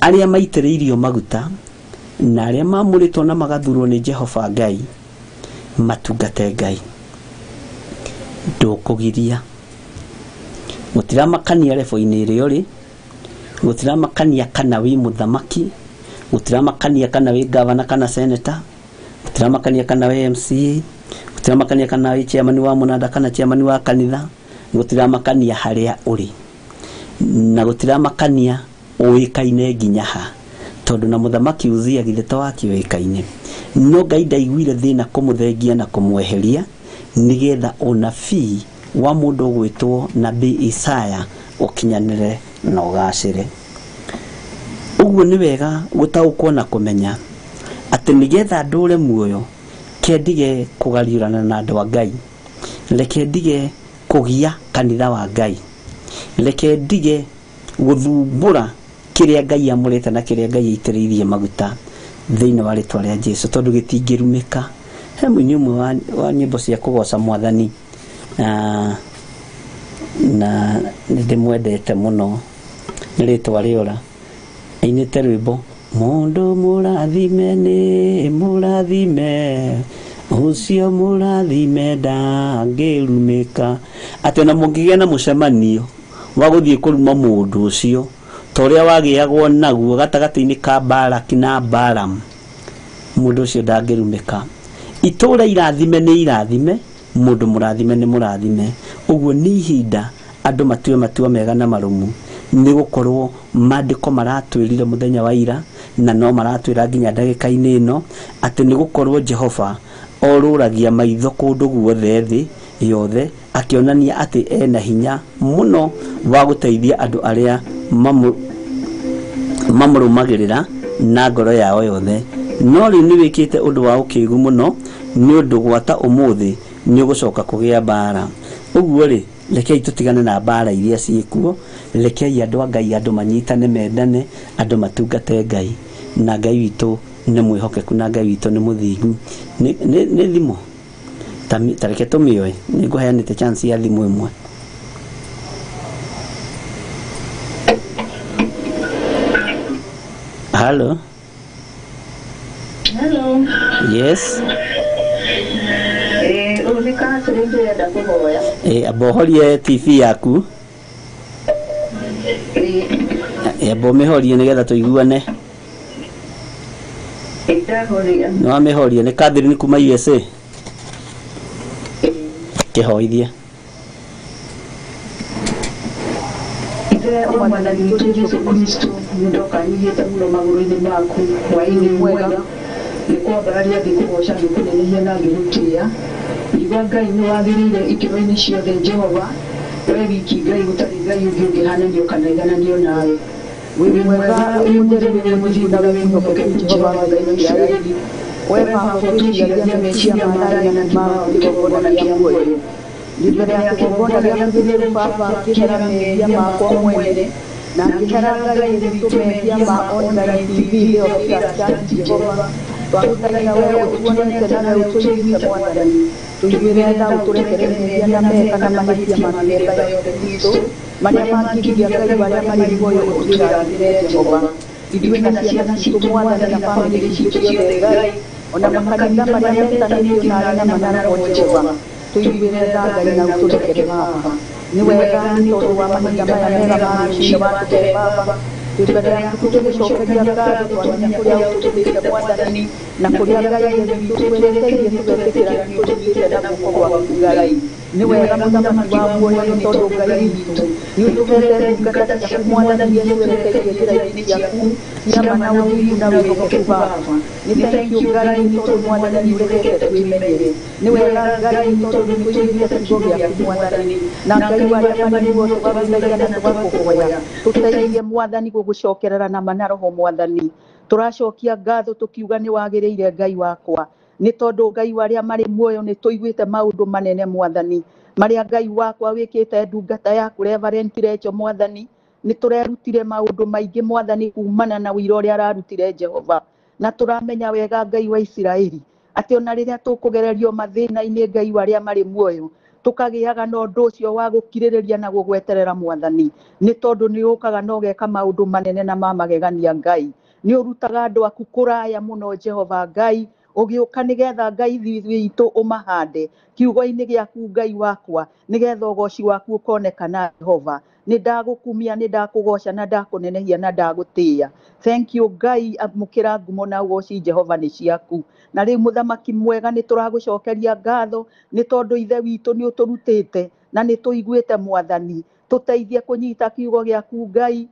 B: arĩa maitĩrĩirio maguta na arĩa mamũrĩtwo na magathurwo nĩ Jehova Ngai matungate Ngai. Ndũkũgiria. Gũtiramakania rebo-inĩ ĩrĩa ũrĩ, gũtiramakania kana wĩ mũthamaki, gũtiramakania kana wĩ gavana kana senator, gũtiramakania kana wĩ MCA, gũtiramakania kana wĩ chairman wa mũnanda kana chairman wa kanitha, gũtiramakania harĩa ũrĩ, na gũtiramakania ũĩkaine nginya ha, tondũ na mũthamaki Uzia githĩ to wakĩũĩkaine. No Ngai ndaiguire thĩna kũmũthengia na kũmweheria nĩgetha ũnabii wa mũndũ ũgwĩtwo nabii Isaya ũkinyanĩre na ũgacĩre. Ũguo nĩ wega gũtaũkwo na kũmenya atĩ nĩgetha ndũre muoyo, ke ndige kũgariũrana na andũ a Ngai, reke ndige kũgia kanitha wa Ngai, reke ndige gũthumbũra kĩrĩa Ngai amũrĩte na kĩrĩa Ngai aitĩrĩirie maguta thĩinĩ wa rĩtwa rĩa Jesu, tondũ gĩtingĩrumĩka. He mũini ũmwe wa nyĩmbo cia kũgoca Mwathani, na nĩndĩmwendete mũno, nĩ rĩtwa rĩora, ainĩte rwĩmbo mũndũ mũrathime nĩ mũrathime, ũcio mũrathime ndangĩrumĩka. Atĩ ona mũngĩgĩa na mũcemanio wa gũthiĩ kũruma mũndũ ũcio ta ũrĩa wagĩagwo naguo gatagatĩ-inĩ ka Balaki na Balamu, mũndũ ũcio ndangĩrumĩka. Itũũra irathime nĩ irathime, mũndũ mũrathime nĩ mũrathime. Ũguo nĩ ihinda andũ matue matua mega na marũmu, nĩ gũkorwo maandĩko maratwĩrire mũthenya wa ira na no maratwĩra nginya ndagĩka-inĩ ĩno atĩ nĩ gũkorwo Jehova orũragia maitho kũndũ guothe thĩ yothe, akĩonania atĩ ena hinya mũno wa gũteithia andũ arĩa mamũrũmagĩrĩra na ngoro yao yothe. No rĩu nĩ wĩkĩte ũndũ wa ũkĩgu mũno, nĩ ũndũ gwata ũmũthĩ nĩ ũgũcoka kũgĩa mbara. Ũguo rĩ, rekei tũtigane na mbara iria ciĩkuo, rekei andũ a Ngai, andũ manyitane, mendane, andũ matungate Ngai, na Ngai witũ nĩ mwĩhokeku na Ngai witũ nĩ mũthingu. Nĩ thimũ ta reke tũmĩoe, nĩ ngũheanĩte chance ya thimũ ĩmwe. Hello.
C: Hello.
B: Yes.
C: Ũyũ nĩ Catherine ndĩrenda kũhoya.
B: Amba ũhorie TV yaku. Amba ũmĩhorie nĩgetha tũiguane.
C: Ndahoria.
B: Nĩ wamĩhoria. Nĩ Catherine kuma USA. Kĩhoithie.
C: Ithe wa Mwathani witũ Jesũ Kristo, nĩ ndoka nyihĩte mũno magũrũ-inĩ maku hwaĩ-inĩ mwega, nĩ kwambararia ngĩkũgoca, ngĩkũnenehia na ngĩgũtĩĩa. Ngiuga Ngai nĩ wagĩrĩire ikĩro-inĩ ciothe, Jehova, we wiki Ngai, gũtarĩ Ngai ũngĩ ũngĩhananio kana igananio nawe. Wĩ mwega, wĩ mũtheru, wĩ mũthingu na wĩ mwĩhokeku, Jehova Ngai wa Isiraeli. We Baba ũtũciragia meciria ma thayũ na ti ma kĩgongona kĩa muoyo. Ndĩ mbere ya kĩgongona gĩaku gĩtheru, Baba, ngĩhera mehia makwa mwene, na ngĩhera Ngai witũ mehia ma online TV Theophilus Church, Jehova. Twagũthaitha we ũtuonete na we ũtũiguĩte, Mwathani. Tũiguĩre tha, ũtũrekere mehia na meka na mahĩtia ma mĩthemba yothe Kristo, marĩa mangĩgiria Ngai wa arĩa marĩ muoyo ũtwĩrathime, Jehova. Ithuĩ na ciana citũ, Mwathani, na bamĩrĩ citũ ciothe, Ngai, ona makanitha marĩa metanĩtio nawe na manarwo, Jehova. Tũiguĩre tha, Ngai, na ũtũrekere, Baba. Nĩ wega nĩ tondũ wa mahinda maya mega ma rũcinĩ watũhe, Baba. Twĩ mbere yaku tũgĩcokeria ngatho, twamenya kũrĩa ũtũrutĩte, Mwathani, na kũrĩa Ngai Ithe witũ twerekeirie, tũgetĩkĩra nĩ ũtũrutĩte na guoko gwaku, Ngai. Nĩ wega mũthamaki wa muoyo, nĩ tondũ Ngai witũ nĩ ũtũhete ndungata ciaku, Mwathani, iria twerekeirie njĩra-inĩ ciaku cia ma na ũthingu na wĩhokeku, Baba. Nĩ thank you, Ngai, nĩ tondũ Mwathani nĩ ũrekete twĩmenyere. Nĩ wega, Ngai, nĩ tondũ nĩ tũiguĩte kiugo gĩaku, Mwathani, na Ngai wa arĩa marĩ muoyo tũgagũthaitha na tũgakũhoya tũteithie, Mwathani, gũgũcokerera na ma na roho, Mwathani. Tũracokia ngatho tũkiuga nĩ wagĩrĩire, Ngai wakwa, nĩ tondũ Ngai wa arĩa marĩ muoyo nĩ tũiguĩte maũndũ manene, Mwathani, marĩa Ngai wakwa wĩkĩte ndungata yaku Reverend Rachel, Mwathani. Nĩ tũrerutire maũndũ maingĩ, Mwathani, kumana na ũira ũrĩa ararutire, Jehova, na tũramenya wega, Ngai wa Isiraeli, atĩ ona rĩrĩa tũkũgererio mathĩna-inĩ, Ngai wa arĩa marĩ muoyo, tũkagĩaga na ũndũ ũcio wa gũkirĩrĩria na gũgweterera, Mwathani, nĩ tondũ nĩ ũkaga na ũgeka maũndũ manene na ma magegania. Ngai, nĩ ũrutaga andũ aku kũraya mũno, Jehova Ngai, ũgĩũka nĩgetha Ngai witũ ũmahande kiugo-inĩ gĩaku, Ngai wakwa, nĩgetha ũgoci waku ũkonekana. Jehova, nĩ ndagũkumia, nĩ ndakũgoca na ndakũnenehia na ndagũtĩĩa. Thank you, Ngai. Amũkĩra ngumo na ũgoci, Jehova, nĩ ciaku. Na rĩu, mũthamaki mwega, nĩ tũragũcokeria ngatho nĩ tondũ Ithe witũ nĩ ũtũrutĩte na nĩ tũiguĩte. Mwathani, tũteithie kũnyita kiugo gĩaku, Ngai,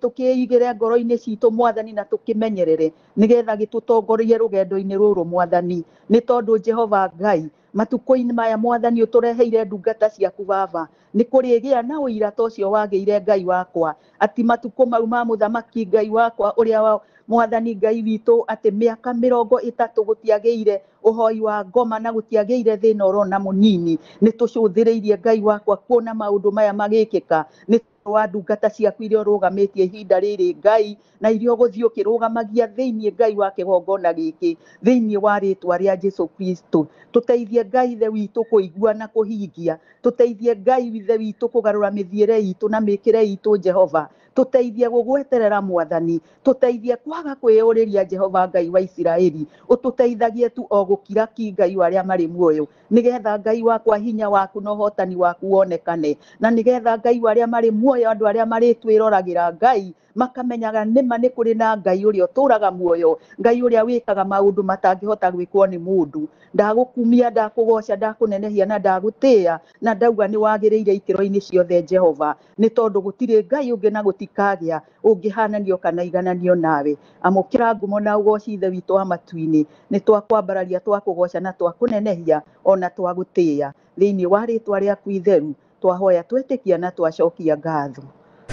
C: tũkĩigĩre ngoro-inĩ citũ, Mwathani, na tũkĩmenyerere nĩgetha gĩtũtongorie rũgendo-inĩ rũrũ, Mwathani, nĩ tondũ Jehova Ngai, matukũ-inĩ maya, Mwathani, ũtũreheire ndungata ciaku, Baba, nĩ kũrĩgĩa na ũira ta ũcio wagĩire, Ngai wakwa, atĩ matukũ mau ma mũthamaki, Ngai wakwa, ũrĩa wa Mwathani Ngai witũ, atĩ mĩaka 30 gũtiagĩire ũhoi wa ngoma na gũtiagĩire thĩna orona mũnini. Nĩ tũcũthĩrĩirie, Ngai wakwa, kuona maũndũ maya magĩkĩka nĩ wa ndungata ciaku iria ũrũgamĩtie ihinda rĩrĩ, Ngai, na iria ũgũthiĩ ũkĩrũgamagia thĩinĩ, Ngai wa kĩgongona gĩkĩ, thĩinĩ wa rĩtwa rĩa Jesu Kristo. Tũteithie, Ngai Ithe witũ, kũigua na kũhingia. Tũteithie, Ngai Ithe witũ, kũgarũra mĩthiĩre itũ na mĩkĩre itũ. Jehova, tũteithie gũgweterera. Mwathani, tũteithie kwaga kwĩyũrĩria. Jehova Ngai wa Isiraeli, ũtũteithagie tu o gũkira ki, Ngai wa arĩa marĩ muoyo, nĩgetha, Ngai wakwa, hinya waku na ũhotani waku wonekane, na nĩgetha, Ngai wa arĩa marĩ muoyo, andũ arĩa marĩtwĩroragĩra, Ngai, makamenyaga nĩma nĩ kũrĩ na Ngai ũrĩa ũtũraga muoyo, Ngai ũrĩa wĩkaga maũndũ matangĩhota gwĩkwo nĩ mũndũ. Ndagũkumia, ndakũgoca, ndakũnenehia na ndagũtĩĩa, na ndauga nĩ wagĩrĩire ikĩro-inĩ ciothe, Jehova, nĩ tondũ gũtirĩ Ngai ũngĩ na gũtikagĩa ũngĩhananio kana igananio nawe. Amũkĩra ngumo na ũgoci, Ithe witũ wa matu-inĩ. Nĩ twakwambararia, twakũgoca na twakũnenehia ona twagũtĩĩa. Thĩinĩ wa rĩtwa rĩaku itheru twahoya, twetĩkia na twacokia ngatho.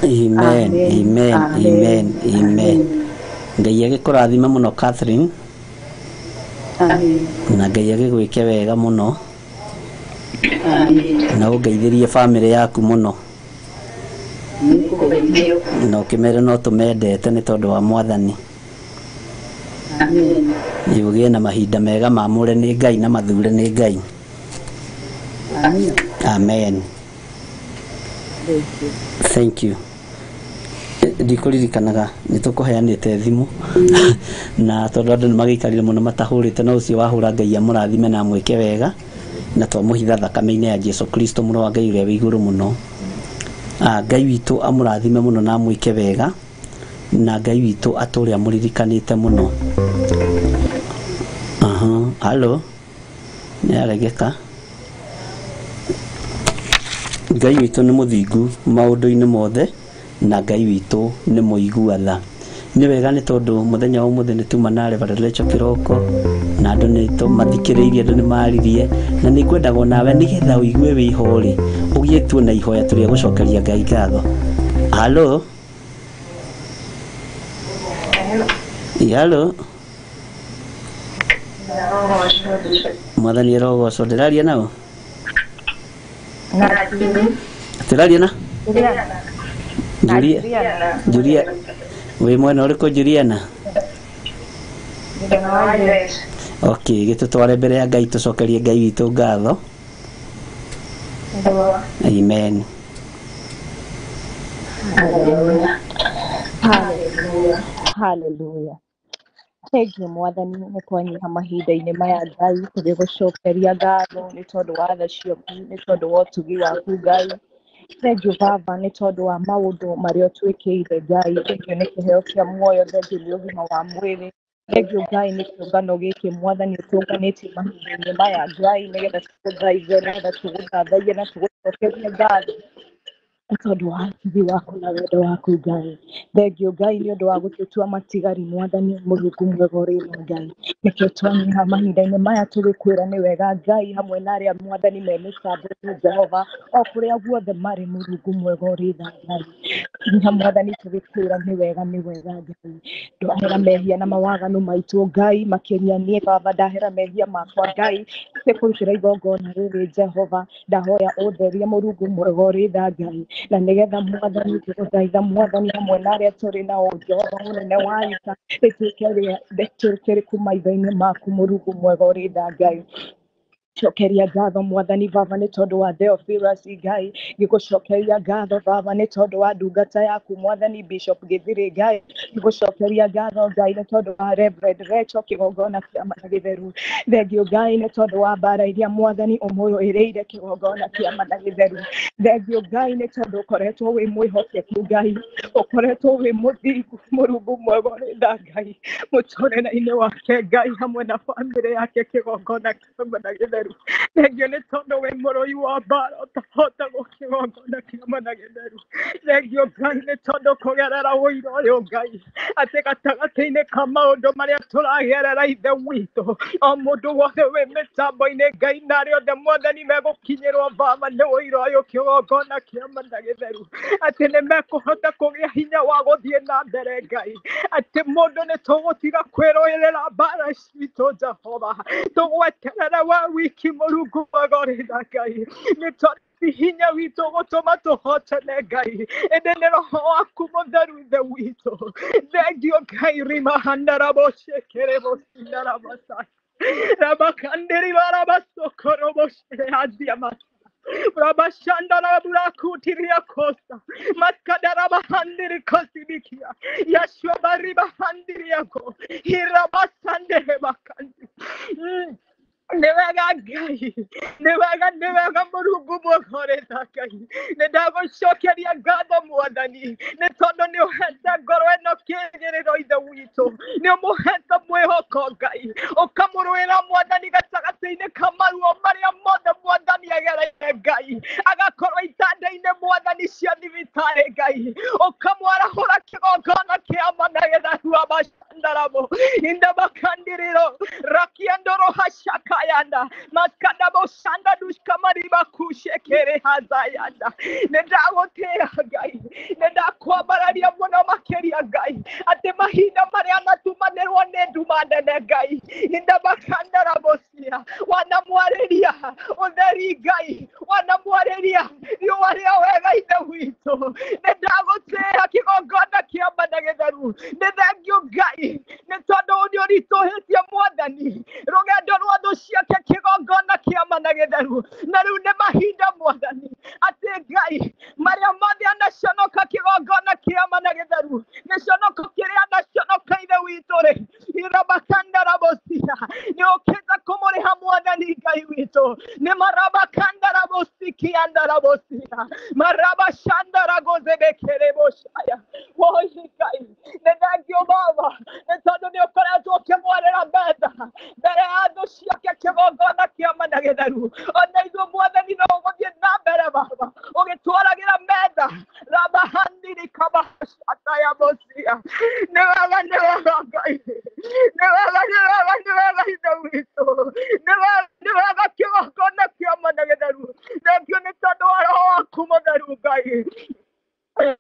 B: Amen.
C: Amen.
B: Amen.
C: Amen.
B: Amen, amen. Ngai agĩkũrathime mũno, Catherine.
C: Amen.
B: Na Ngai agĩgwĩke wega mũno.
C: Amen.
B: Na ũngeithĩrie bamĩrĩ yaku mũno.
C: Nĩngũgeithio.
B: Na ũkĩmere no tũmendete nĩ tondũ wa Mwathani.
C: Amen.
B: Ũgĩe na mahinda mega mamũre nĩ Ngai na mathure nĩ Ngai.
C: Amen.
B: Amen.
C: Thank you.
B: Thank you. Ndikũririkanaga nĩ tũkũheanĩte thimũ na tondũ andũ nĩ magĩikarire mũno matahũrĩte, no ũcio wahũra Ngai amũrathime na amwĩke wega, na twamũhitha thakame-inĩ ya Jesu Kristo mũrũ wa Ngai ũrĩa wĩ igũrũ mũno. Ngai witũ amũrathime mũno na amwĩke wega, na Ngai witũ atũre amũririkanĩte mũno. Aha, halo, nĩ aregeka. Ngai witũ nĩ mũthingu maũndũ-inĩ mothe, na Ngai witũ nĩ mũigua tha. Nĩ wega nĩ tondũ mũthenya wa ũmũthĩ nĩ tuma na Reverend Rachel kĩroko, na andũ nĩ tũmathikĩrĩirie, andũ nĩ maririe, na nĩ ngwendaga onawe nĩgetha ũigue wĩho rĩ, ũgĩe tuo na ihoya tũrĩa gũcokeria Ngai ngatho. Halo. Halo. Mwathani arogocwo. Ndĩraria nao? Ndĩraria na Julia. Julia, wĩ mwena ũrĩkũ Juliana? Okay, gĩtũtware mbere ya Ngai tũcokerie Ngai witũ ngatho. Amen.
C: Hallelujah. Hallelujah.
D: Hallelujah. Thank you Mwathani nĩ twanyiha mahinda-inĩ maya Ngai tũgĩgũcokeria ngatho nĩ tondũ wa tha ciaku, nĩ tondũ wa ũtugi waku Ngai. Thank you Baba nĩ tondũ wa maũndũ marĩa ũtwĩkĩire Ngai. Thank you nĩ kĩheo kĩa muoyo, thank you nĩ ũgima wa mwĩrĩ. Thank you Ngai nĩ kĩũngano gĩkĩ Mwathani ũtũnganĩtie mahinda-inĩ maya Ngai nĩgetha tũgũthaithe, nĩgetha tũgũthathaiye na tũgũcokerie ngatho nĩ tondũ wa ũtugi waku na wendo waku Ngai. Thank you Ngai nĩ ũndũ wa gũtũtua matigari Mwathani Mũrungu mwega ũrĩ tha Ngai. Nĩkĩo twanyiha mahinda-inĩ maya tũgĩkwĩra nĩ wega Ngai hamwe na arĩa Mwathani me mĩtambo-inĩ Jehova o kũrĩa guothe marĩ Mũrungu mwega ũrĩ tha Ngai. Nyiha Mwathani tũgĩkwĩra nĩ wega Ngai. Ndwahera mehia na mawaganu maitũ Ngai, makĩria niĩ Baba ndahera mehia makwa Ngai. Nĩkũrutĩra igongona rĩrĩ Jehova, ndahoya ũtherie Mũrungu mwega ũrĩ tha Ngai, na nĩgetha Mwathani tũgũthaitha Mwathani hamwe na arĩa tũrĩ nao Jehova mũnene wa ita, rĩtuĩke rĩku maitho-inĩ maku Mũrungu mwega ũrĩ tha Ngai. Cokeria ngatho Mwathani Baba nĩ tondũ wa Theophilus Ngai, ngĩgũcokeria ngatho Baba nĩ tondũ wa ndungata yaku Mwathani Bishop Gĩthirĩ Ngai, ngĩgũcokeria ngatho Ngai nĩ tondũ wa Reverend Rachel kĩgongona kĩa mana gĩtheru. Thank you Ngai nĩ tondũ wa mbara iria Mwathani ũmũrũĩrĩire kĩgongona kĩa mana gĩtheru. Thank you Ngai nĩ tondũ ũkoretwo wĩ mwĩhokeku Ngai, ũkoretwo wĩ mũthingu Mũrungu mwega ũrĩ tha Ngai, mũtũrĩre-inĩ wake Ngai hamwe na bamĩrĩ yake kĩgongona kĩa mana gĩtheru. Thank you nĩ tondũ wĩ mũrũi wa mbara ũtahotagwo kĩgongona kĩa mana gĩtheru. Thank you Ngai nĩ tondũ kũgerera ũira ũyũ Ngai, atĩ gatagatĩ-inĩ ka maũndũ marĩa tũragerera Ithe witũ, o mũndũ wothe wĩ mĩtambo-inĩ Ngai na arĩa othe Mwathani megũkinyĩrwo Baba nĩ ũira ũyũ kĩgongona kĩa mana gĩtheru, atĩ nĩ mekũhota kũgĩa hinya wa gũthiĩ na mbere Ngai, atĩ mũndũ nĩ tũgũtiga kwĩrũĩrĩra mbara citũ Jehova, tũgweterere we wiki Mũrungu mwega ũrĩ tha Ngai, nĩ tondũ hinya witũ gũtũma tũhotane Ngai, ĩndĩ nĩ roho waku mũtheru Ithe witũ. Thank you Ngai rimahandaraboshekerebosindaramasai rabakandiri barabasokoroboshehadiamasa Rabashandara burakutiria kosa maskadara bahandiri kosibikia Yashua bariba handiri yako hirabasande bakandi. Nĩwega Ngai, nĩwega Mũrungu mwega ũrĩ tha Ngai, nĩndagũcokeria ngatho Mwathani nĩ tondũ nĩ ũhete ngoro ĩno kĩĩrĩgĩrĩro Ithe witũ, nĩ ũmũhete mwĩhoko Ngai, ũkamũrũĩra Mwathani gatagatĩ-inĩ ka maruo marĩa mothe Mwathani agereire Ngai, agakorwo itanda-inĩ Mwathani cia thibitarĩ Ngai, ũkamwarahũra kĩgongona kĩa mana gĩtheru abacandaramo indabakandiriro rakiandoro hashakaya
E: Yanda Makadabo Shanda Dushkamariba Kushekere Hazayanda Nĩndagũtĩĩa Ngai, nĩndakwambararia mũno makĩria Ngai, atĩ mahinda marĩa matumanĩrwo nĩ nduma nene Ngai, indabakandarabocia wanamwarĩria ũtheri Ngai, wanamwarĩria riũa rĩa wega Ithe witũ. Nĩndagũtĩĩa kĩgongona kĩa mana gĩtheru. Nĩ thengiũ Ngai, nĩ tondũ nĩ ũritũhĩtie Mwathani rũgendo rwa thũ ciake kĩgongona kĩa mana gĩtheru. Na rĩu nĩ mahinda Mwathani atĩ Ngai marĩa mothe anaconoka kĩgongona kĩa mana gĩtheru, nĩ conoko kĩrĩa anaconoka Ithe witũ rĩ, irabakandarabosia nĩ ũkĩte kũmũrĩha Mwathani Ngai witũ. Nĩ marabakandarabosi-kiandarabosia marabashandaragozebekereboshaya. Woi Ngai, nĩ thengiũ Baba, nĩ tondũ nĩ ũkoretwo ũkĩmwarĩra metha mbere ya thũ ciake kĩgongona kĩa mana gĩtheru. Ona ithuĩ Mwathani no ũgũthiĩ na mbere Baba ũgĩtwaragĩra metha rabahandiri kabashataya bosia. Nĩ wega, nĩ wega Ngai, nĩ wega, nĩ wega, nĩ wega Ithe witũ, nĩ wega, nĩ wega kĩgongona kĩa mana gĩtheru. Thengiũ nĩ tondũ wa Roho waku Mũtheru Ngai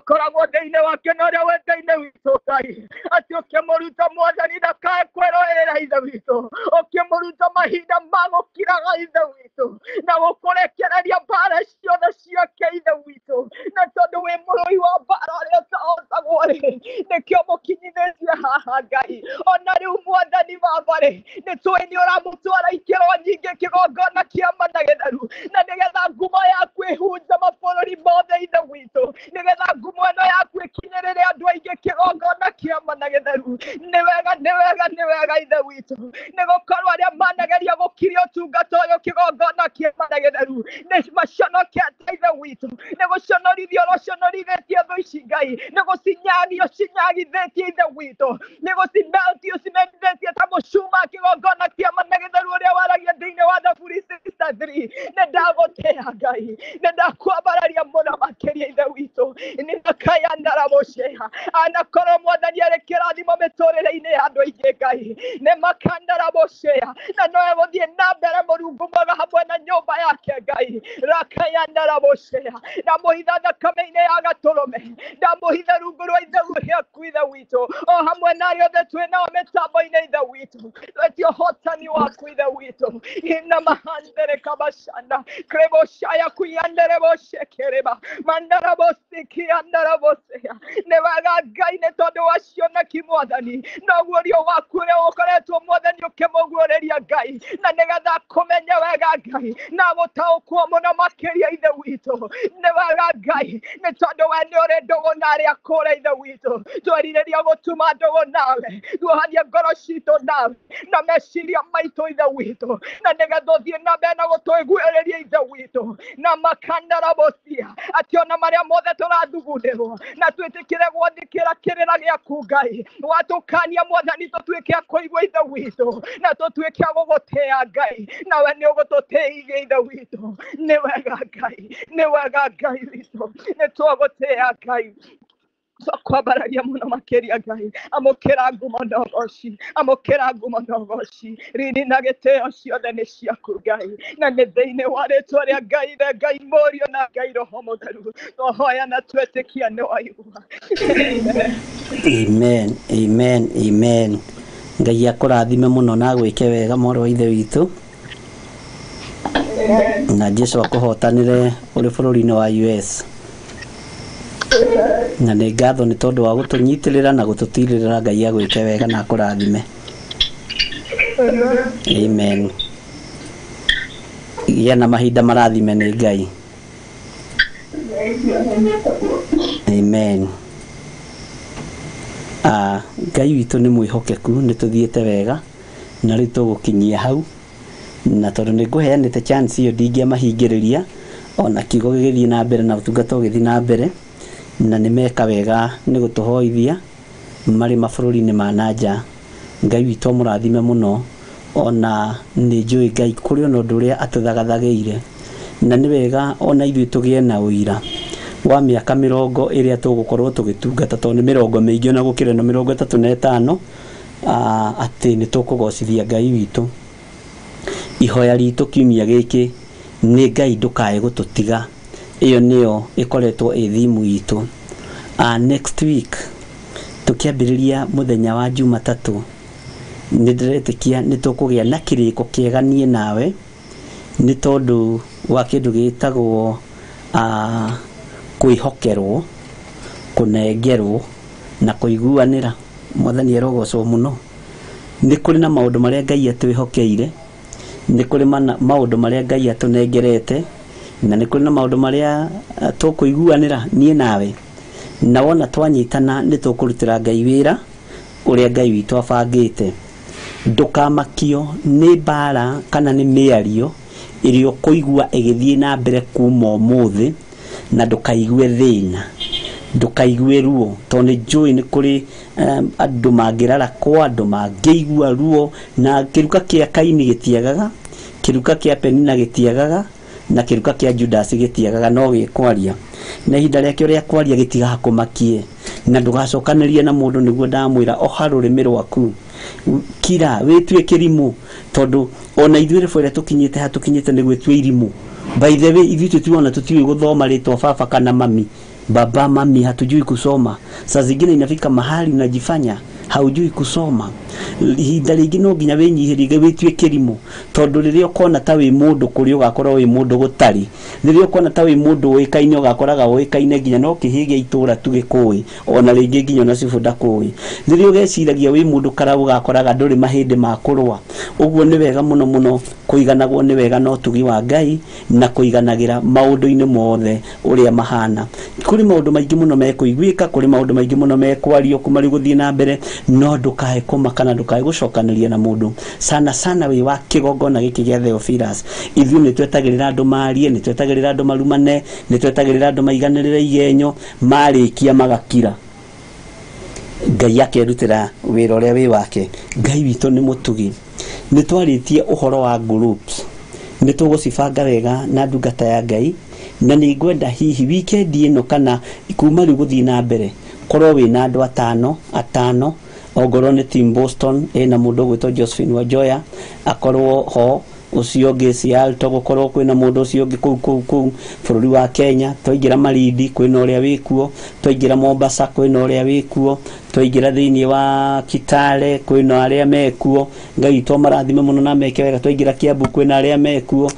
E: koragwo thĩinĩ wake na ũrĩa wĩ thĩinĩ witũ Ngai, atĩ ũkĩmũruta Mwathani ndakae kwĩroerera Ithe witũ, ũkĩmũruta mahinda ma gũkiraga Ithe witũ, na gũkũrekereria mbara ciothe ciake Ithe witũ. Na tondũ wĩ mũrũi wa mbara ũrĩa ũtahotagwo rĩ, nĩkĩo mũkinyithĩtie haha Ngai. Ona rĩu Mwathani Baba rĩ, nĩ tũĩ nĩ ũramũtwara ikĩro nyingĩ kĩgongona kĩa mana gĩtheru, na nĩgetha ngumo yaku ĩhunje mabũrũri mothe Ithe witũ, nĩgetha ngumo ĩno yaku ĩkinyĩrĩre andũ aingĩ kĩgongona kĩa mana gĩtheru. Nĩ wega, nĩ wega, nĩ wega Ithe witũ, nĩ gũkorwo arĩa manageria gũkiria ũtungata ũyũ kĩgongona kĩa mana gĩtheru nĩ maconokete Ithe witũ, nĩ gũconorithio ũroconorithĩtie thũ ici Ngai, nĩ gũcinyagia ũcinyagithĩtie Ithe witũ, nĩ gũcimelti ũcimelithĩtie ta mũcuma kĩgongona kĩa mana gĩtheru ũrĩa waragia thĩinĩ wa Thaburi 63. Nĩ ndagũtĩĩa Ngai, nĩ ndakwambararia mũno makĩria Ithe witũ. Nĩ makayandaraboceha anakorwo Mwathani arĩ kĩrathimo mĩtũrĩre-inĩ ya andũ aingĩ Ngai, nĩ makandarabocea na no egũthiĩ na mbere Mũrungu mwega hamwe na nyũmba yake Ngai. Rakayandarabocea ndamũhitha thakame-inĩ ya gatũrũme, ndamũhitha rungu rwa Ithe rĩaku Ithe witũ, o hamwe na arĩa othe twĩ nao mĩtambo-inĩ Ithe witũ. Twetie ũhotani waku Ithe witũ. Ina mahandere kabashanda kreboshaya kuyanderebocekereba mandarabosikiandarabosea. Nĩ wega Ngai, nĩ tondũ wa cioneki Mwathani, noguo ũrio waku ũrĩa ũkoretwo Mwathani ũkĩmũguũrĩria Ngai, na nĩgetha kũmenya wega Ngai na gũtaũkwo mũno makĩria Ithe witũ. Nĩ wega Ngai, nĩ tondũ we nĩ ũrĩ ndũgũ na arĩa kũrĩa Ithe witũ. Twerirĩria gũtuma ndũgũ nawe, tuohanie ngoro citũ nawe na meciria maitũ Ithe witũ, na nĩgetha ũthiĩ na mbere na gũtũiguĩrĩria Ithe witũ na makandarabosia, atĩ ona marĩa mothe tũrathugundĩrwo na twĩtĩkĩre gwathĩkĩra kĩrĩra gĩaku Ngai. Watũkania Mwathani tũtuĩke a kũigua Ithe witũ, na tũtuĩke a gũgũtĩĩa Ngai, nawe nĩ ũgũtũtĩithia Ithe witũ. Nĩ wega Ngai, nĩ wega Ngai witũ, nĩ twagũtĩĩa Ngai, twakwambararia mũno makĩria Ngai. Amũkĩra ngumo na ũgoci, amũkĩra ngumo na ũgoci, riri na gĩtĩo ciothe nĩ ciaku Ngai, na nĩ thĩinĩ wa rĩtwa rĩa Ngai Ithe, Ngai Mũriũ na Ngai Roho Mũtheru twahoya na twetĩkia nĩ waigua.
B: Amen, amen, amen. Ngai akũrathime mũno na agwĩke wega mwarĩ wa Ithe witũ, na Jesu akũhotanĩre ũrĩ bũrũri-inĩ wa US. Na nĩ ngatho nĩ tondũ wa gũtũnyitĩrĩra na gũtũtirĩrĩra. Ngai agwĩke wega na akũrathime. Amen. Gĩa na mahinda marathime nĩ Ngai. Amen. Ngai witũ nĩ mwĩhokeku, nĩ tũthiĩte wega na rĩu tũgũkinyia hau, na tondũ nĩ ngũheanĩte chance ĩyo ndingĩamahingĩrĩria ona kiugo gĩgĩthiĩ na mbere na ũtungata ũgĩthiĩ na mbere, na nĩ meka wega nĩ gũtũhoithia marĩ mabũrũri-inĩ ma na nja. Ngai witũ amũrathime mũno. Ona nĩ njũĩ Ngai kũrĩ ona ũndũ ũrĩa atũthagathagĩire, na nĩ wega ona ithuĩ tũgĩe na ũira wa mĩaka 20 ĩrĩa tũgũkorwo tũgĩtungata, tondũ nĩ 20 mĩingĩ ona gũkĩra ĩno 35, atĩ nĩ tũkũgocithia Ngai witũ. Ihoya ritũ kiumia gĩkĩ nĩ Ngai ndũkae gũtũtiga. Ĩyo nĩyo ĩkoretwo ĩ thimu itũ. Next week tũkĩambĩrĩria mũthenya wa Jumatatũ nĩ ndĩretĩkia nĩ tũkũgĩa na kĩrĩko kĩega niĩ nawe nĩ tondũ wa kĩndũ gĩtagwo kwĩhokerwo, kũnengerwo na kũiguanĩra. Mwathani arogocwo mũno. Nĩ kũrĩ na maũndũ marĩa Ngai atwĩhokeire, nĩ kũrĩ maũndũ marĩa Ngai atũnengerete, na nĩ kũrĩ na maũndũ marĩa tũkũiguanĩra niĩ nawe. Na wona twanyitana nĩ tũkũrutĩra Ngai wĩra ũrĩa Ngai witũ abangĩte. Ndũkamakio nĩ mbara kana nĩ mĩario ĩrĩa ũkũigua ĩgĩthiĩ na mbere kuma ũmũthĩ, na ndũkaigue thĩna, ndũkaigue ruo, tondũ nĩ njũĩ nĩ kũrĩ andũ mangĩrarakwo, andũ mangĩigua ruo, na kĩruka kĩa Kaini gĩtiagaga, kĩruka kĩa Penina gĩtiagaga, na kĩruka kĩa Judas gĩtiagaga, no gĩkwaria. Na ihinda rĩakĩo rĩa kwaria gĩtigakũmakie, na ndũgacokanĩrie na mũndũ nĩguo ndamwĩra oha rũrĩmĩ rwaku, kira wĩtue kĩrimũ, tondũ ona ithuĩ rĩbũ ĩrĩa tũkinyĩte haha tũkinyĩte nĩ gwĩtua irimũ. By the way, ithuĩ tũtiona tũtiũĩ gũthoma rĩtwa baba kana mami, baba mami, hatujui kusoma. Saa zingine inafika mahali unajifanya haujui kusoma. Ihinda rĩngĩ no nginya wĩnyihĩrie wĩtue kĩrimũ, tondũ rĩrĩa ũkona ta wĩ mũndũ kũrĩ ũgakorwo wĩ mũndũ gũtarĩ, rĩrĩa ũkona ta wĩ mũndũ ũĩkaine ũgakoraga ũĩkaine nginya no kĩhĩ gĩa itũra tu gĩkũĩ, ona rĩngĩ nginya ona cibũ ndakũĩ. Rĩrĩa ũgeciragia wĩ mũndũ kara ũgakoraga ndũrĩ mahĩndĩ ma kũrũa. Ũguo nĩ wega mũno mũno kũiganagwo nĩ wega na ũtugi wa Ngai na kũiganagĩra maũndũ-inĩ mothe ũrĩa mahana. Kũrĩ maũndũ maingĩ mũno mekũiguĩka, kũrĩ maũndũ maingĩ mũno mekwario kuma rĩu gũthiĩ na mbere, no ndũkae kũmaka na ndũkae gũcokanĩria na mũndũ. Sana sana wĩ wa kĩgongona gĩkĩ gĩa Theophilus, ithuĩ nĩ twetagĩrĩra andũ marie, nĩ twetagĩrĩra andũ marumane, nĩ twetagĩrĩra andũ maiganĩrĩre igenyo, marĩkia magakira. Ngai akerutĩra wĩra ũrĩa wĩ wake. Ngai witũ nĩ mũtugi. Nĩ twarĩtie ũhoro wa groups, nĩ tũgũcibanga wega na ndungata ya Ngai, na nĩ ngwenda hihi weekend ĩno kana kuma rĩu gũthiĩ na mbere korwo wĩna andũ atano atano, ongorwo nĩ team Boston ĩna mũndũ ũgwĩtwo Josephine Wanjoya akorwo ho, ũcio ũngĩ Seattle gũkorwo kwĩna mũndũ ũcio ũngĩ kũu kũu kũu bũrũri wa Kenya, twaingĩra Malindi kwĩna ũrĩa wĩkuo, twaingĩra Mombasa kwĩna ũrĩa wĩkuo, twaingĩra thĩinĩ wa Kitale kwĩna arĩa mekuo. Ngai witũ amarathime mũno na meke wega. Twaingĩra Kiambu kwĩna arĩa mekuo,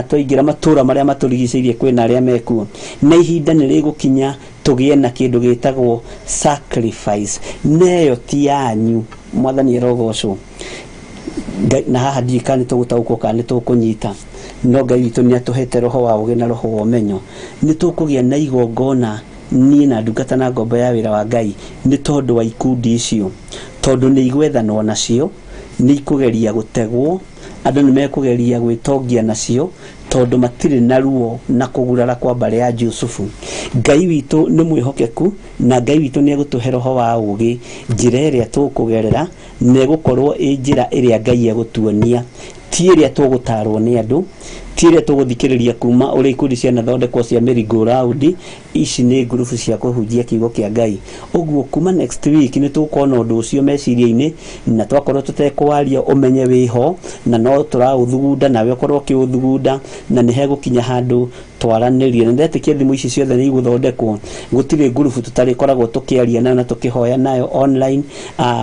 B: twaingĩra matũra marĩa matũrigicĩirie kwĩna arĩa mekuo. Na ihinda nĩ rĩgũkinya tũgĩe na kĩndũ gĩtagwo sacrifice, neyo ti yanyu. Mwathani arogocwo. Na haha ndiũĩ kana nĩ tũgũtaũkwo kana nĩ tũkũnyita, no Ngai witũ nĩ atũhete roho wa ũũgĩ na roho wa ũmenyo. Nĩ tũkũgĩa na igongona niĩ na ndungata na ngombo ya wĩra wa Ngai nĩ tondũ wa ikundi icio, tondũ nĩ igwethanwo nacio, nĩ ikũgeria gũtegwo, andũ nĩ mekũgeria gwĩtongia nacio, tondũ matirĩ na ruo na kũgurara kwa mbarĩ ya Jusufu. Ngai witũ nĩ mwĩhokeku, na Ngai witũ nĩ egũtũhe roho wa ũũgĩ. Njĩra ĩrĩa tũkũgerera nĩ ĩgũkorwo ĩ njĩra ĩrĩa Ngai egũtuonia, ti ĩrĩa tũgũtarwo nĩ andũ, ti ĩrĩa tũgũthikĩrĩria kuma ũrĩa ikundi cianathondekwo cia merry-go-round. Ici nĩ ngurubu cia kũhunjia kiugo kĩa Ngai. Ũguo kuma next week nĩ tũkuona ũndũ ũcio meciria-inĩ, na twakorwo tũtekwaria ũmenye wĩho, na no tũraũthugunda nawe ũkorwo ũkĩũthugunda, na nĩ hegũkinya handũ twaranĩrie. Na ndetĩkia thimũ ici ciothe nĩ igũthondekwo, gũtirĩ ngurubu tũtarĩkoragwo tũkĩaria nayo na tũkĩhoya nayo online,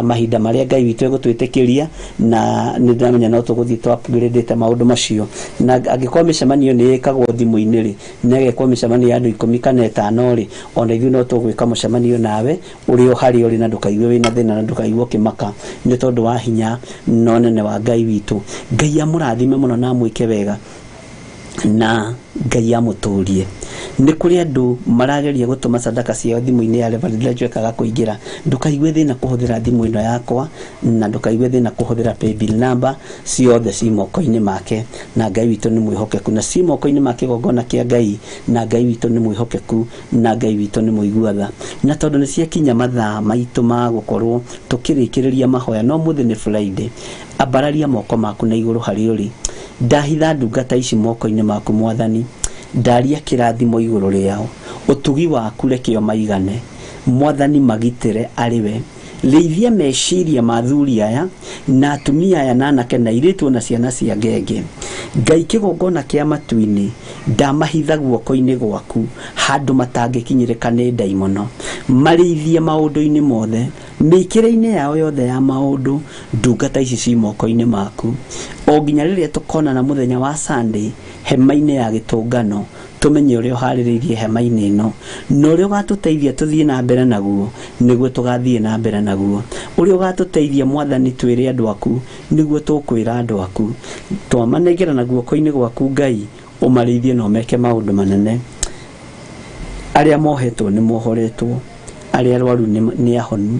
B: mahinda marĩa Ngai witũ egũtwĩtĩkĩria, na nĩ ndĩramenya no tũgũthiĩ tũ upgrade maũndũ macio. Na angĩkorwo mĩcemanio nĩ ĩkagwo thimũ-inĩ rĩ, na ĩgekwo mĩcemanio ya andũ 10 kana 5 rĩ, ona ithuĩ no tũgwĩka mũcemanio nawe ũrĩ o harĩa ũrĩ, na ndũkaigue wĩna thĩna na ndũkaigue ũkĩmaka, nĩ tondũ wa hinya na ũnene wa Ngai witũ. Ngai amũrathime mũno na amwĩke wega, na Ngai amũtũrie. Nĩ kũrĩ andũ marageria gũtũma sadaka ciao thimũ-inĩ ya Reverend Njwekaga kũingĩra. Ndũkaigue thĩna kũhũthĩra thimũ ĩno yakwa, na ndũkaigue thĩna kũhũthĩra paybill number, ciothe ci moko-inĩ make, na Ngai witũ nĩ mwĩhokeku, na ci moko-inĩ ma kĩgongona kĩa Ngai, na Ngai witũ nĩ mwĩhokeku, na Ngai witũ nĩ mũigua tha. Na tondũ nĩ ciakinya mathaa maitũ ma gũkorwo tũkĩrĩkĩrĩria mahoya, no mũthĩ nĩ Friday, ambararia moko maku na igũrũ harĩa ũrĩ. Ndahitha ndungata ici moko-inĩ maku Mwathani, ndaria kĩrathimo igũrũ rĩao, ũtugi waku reke maigane. Mwathani magitĩre arĩ we, Rĩithia meciria ma athuri aya na atumia aya na anake na airĩtu na ciana cia ngenge. Ngai kĩgongona kĩa matu-inĩ ndamahitha guoko-inĩ gwaku handũ matangĩkinyĩrĩka nĩ ndaimono. Marĩithie maũndũ-inĩ mothe, mĩikĩre-inĩ yao yothe ya maũndũ, ndungata ici ci moko-inĩ maku. O nginya rĩrĩa tũkonana mũthenya wa Sunday hema-inĩ ya gĩtũngano, tũmenye ũrĩa ũharĩrĩirie hema-inĩ ĩno na ũrĩa ũgatũteithia tũthiĩ na mbere naguo nĩguo tũgathiĩ na mbere naguo. Ũrĩa ũgatũteithia Mwathani twĩre andũ aku nĩguo tũkwĩra andũ aku. Twamanengera na guoko-inĩ gwaku Ngai, ũmarĩithie na ũmeke maũndũ manene. Arĩa mohetwo nĩ mohoretwo, arĩa arwaru nĩ ahonu,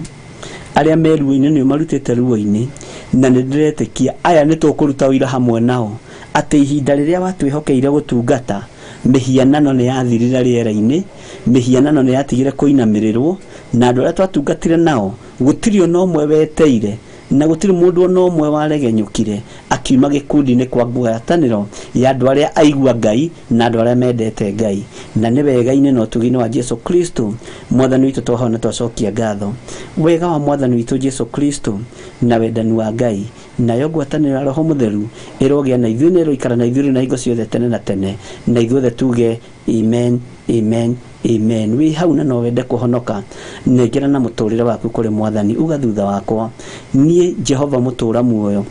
B: arĩa me ruo-inĩ nĩ ũmarutĩte ruo-inĩ, na nĩ ndĩretĩkia aya nĩ tũkũruta ũira hamwe nao atĩ ihinda rĩrĩa watwĩhokeire gũtungata mĩhianano nĩ yathirire rĩera-inĩ, mĩhianano nĩ yatigire kũinamĩrĩrwo, na andũ arĩa twatungatire nao gũtirĩ ona ũmwe weteire na gũtirĩ mũndũ ona ũmwe waregenyũkire akiuma gĩkundi-inĩ kwa ngwatanĩro ya andũ arĩa aigua Ngai na andũ arĩa mendete Ngai. Na nĩ wega-inĩ na ũtugi-inĩ wa Jesu Kristo Mwathani witũ twahoya na twacokia ngatho. Wega wa Mwathani witũ Jesu Kristo na wendani wa Ngai nayo ngwatanĩro ya Roho Mũtheru ĩrogĩa na ithuĩ na ĩroikara na ithuĩ na hingo ciothe tene na tene, na ithuothe tuge amen, amen, amen. Wĩ hau na no wende kũhonoka, nengera na mũtũrĩre waku kũrĩ Mwathani. Uga thutha wakwa, niĩ Jehova mũtũra muoyo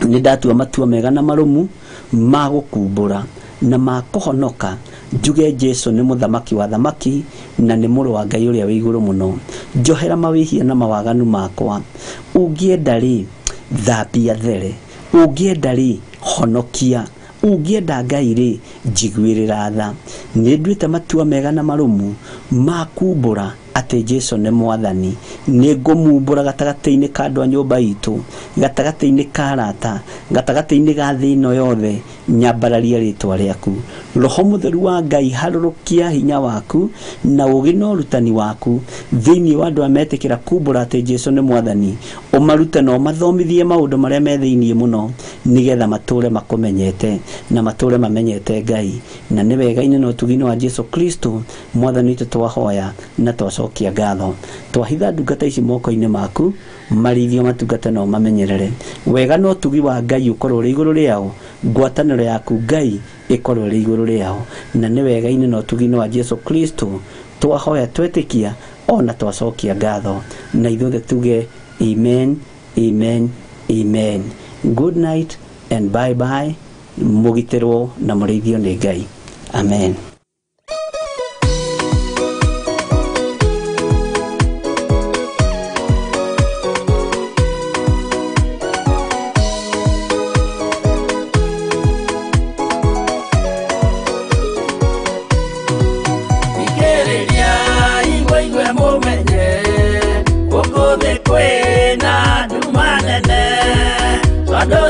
B: nĩ ndatua matua mega na marũmu ma gũkumbũra na ma kũhonoka, njuge Jesu nĩ mũthamaki wa thamaki na nĩ mũrũ wa Ngai ũrĩa wĩ igũrũ mũno. Njohera mawĩhia na mawaganu makwa. Ũngĩenda rĩ, thambia there. Ũngĩenda rĩ, honokia. Ũngĩenda Ngai rĩ, njiguĩrĩra tha. Nĩ nduĩte matua mega na marũmu ma kumbũra atĩ Jesu nĩ Mwathani. Nĩ ngũmumbũra gatagatĩ-inĩ ka andũ a nyũmba itũ, gatagatĩ-inĩ ka arata, gatagatĩ-inĩ ga thĩ ĩno yothe, nyambararia rĩtwa rĩaku. Roho Mũtheru wa Ngai, harũrũkia hinya waku na ũũgĩ na ũrutani waku thĩinĩ wa andũ arĩa metĩkĩra kumbũra atĩ Jesu nĩ Mwathani. Ũmarute na ũmathomithie maũndũ marĩa me thĩinĩ mũno, nĩgetha matũre makũmenyete na matũre mamenyete Ngai. Na nĩ wega-inĩ na ũtugi-inĩ wa Jesu Kristo Mwathani witũ twahoya na twacokia ngatho. Twahitha ndungata ici moko-inĩ maku, marĩithio matungate na ũmamenyerere. Wega na ũtugi wa Ngai ũkorwo ũrĩ igũrũ rĩao, ngwatanĩro yaku Ngai ĩkorwo ĩrĩ igũrũ rĩao. Na nĩ wega-inĩ na ũtugi-inĩ wa Jesu Kristo twahoya twetĩkia ona twacokia ngatho, na ithuothe tuge amen, amen, amen. Good night and bye bye. Mũgitĩrwo na mũrĩithio nĩ Ngai. Amen.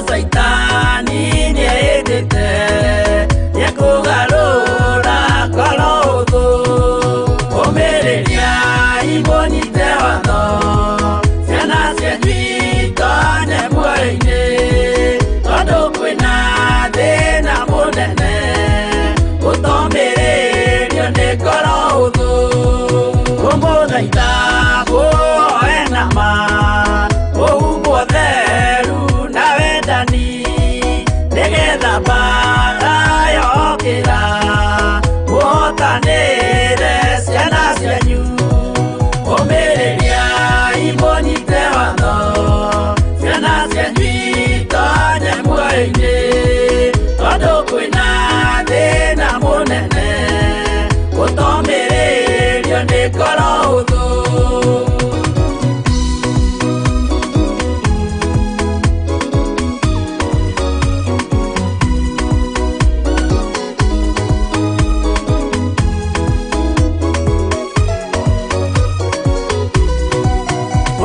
A: Saitani nĩeĩtĩte nĩekũgarũra ngoro ũthũ. Ũmĩrĩria imũnyite watho, ciana cianyu itonye muoyo-inĩ, tondũ kwĩna thĩna mũnene gũtomĩrĩrio nĩ ngoro ũthũ. Kũmũthaitha mũhoe na ma, mũhumbwo theru na wendani, nĩgetha mbaara yokĩra mũhotanĩre ciana cianyu. Ũmĩrĩria imũnyite watho, ciana cianyu itonye muoyo-inĩ, tondũ kwĩna thĩna mũnene gũtomĩrĩrio nĩ ngoro ũthũ.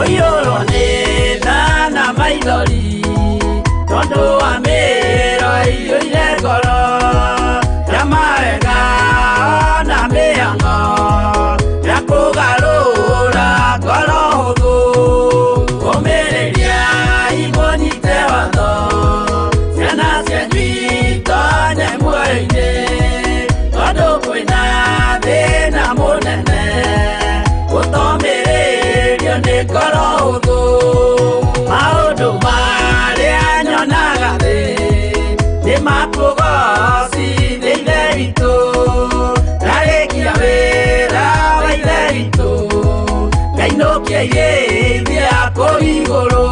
A: Ũiyũrwo nĩ tha na maithori, tondũ wa mĩĩro ĩiyũire ngoro ya mawega na mĩhang'o ya kũgarũra ngoro hũthũ. Ũmĩrĩria imũnyite watho, ciana cianyu itonye muoyo-inĩ, tondũ kwĩna thĩna mũnene gũtomĩrĩrio nĩ ngoro. Makũgocithia Ithe witũ, ndarĩkia wĩra wa Ithe witũ, ngainũkia irĩithia kũu igũrũ.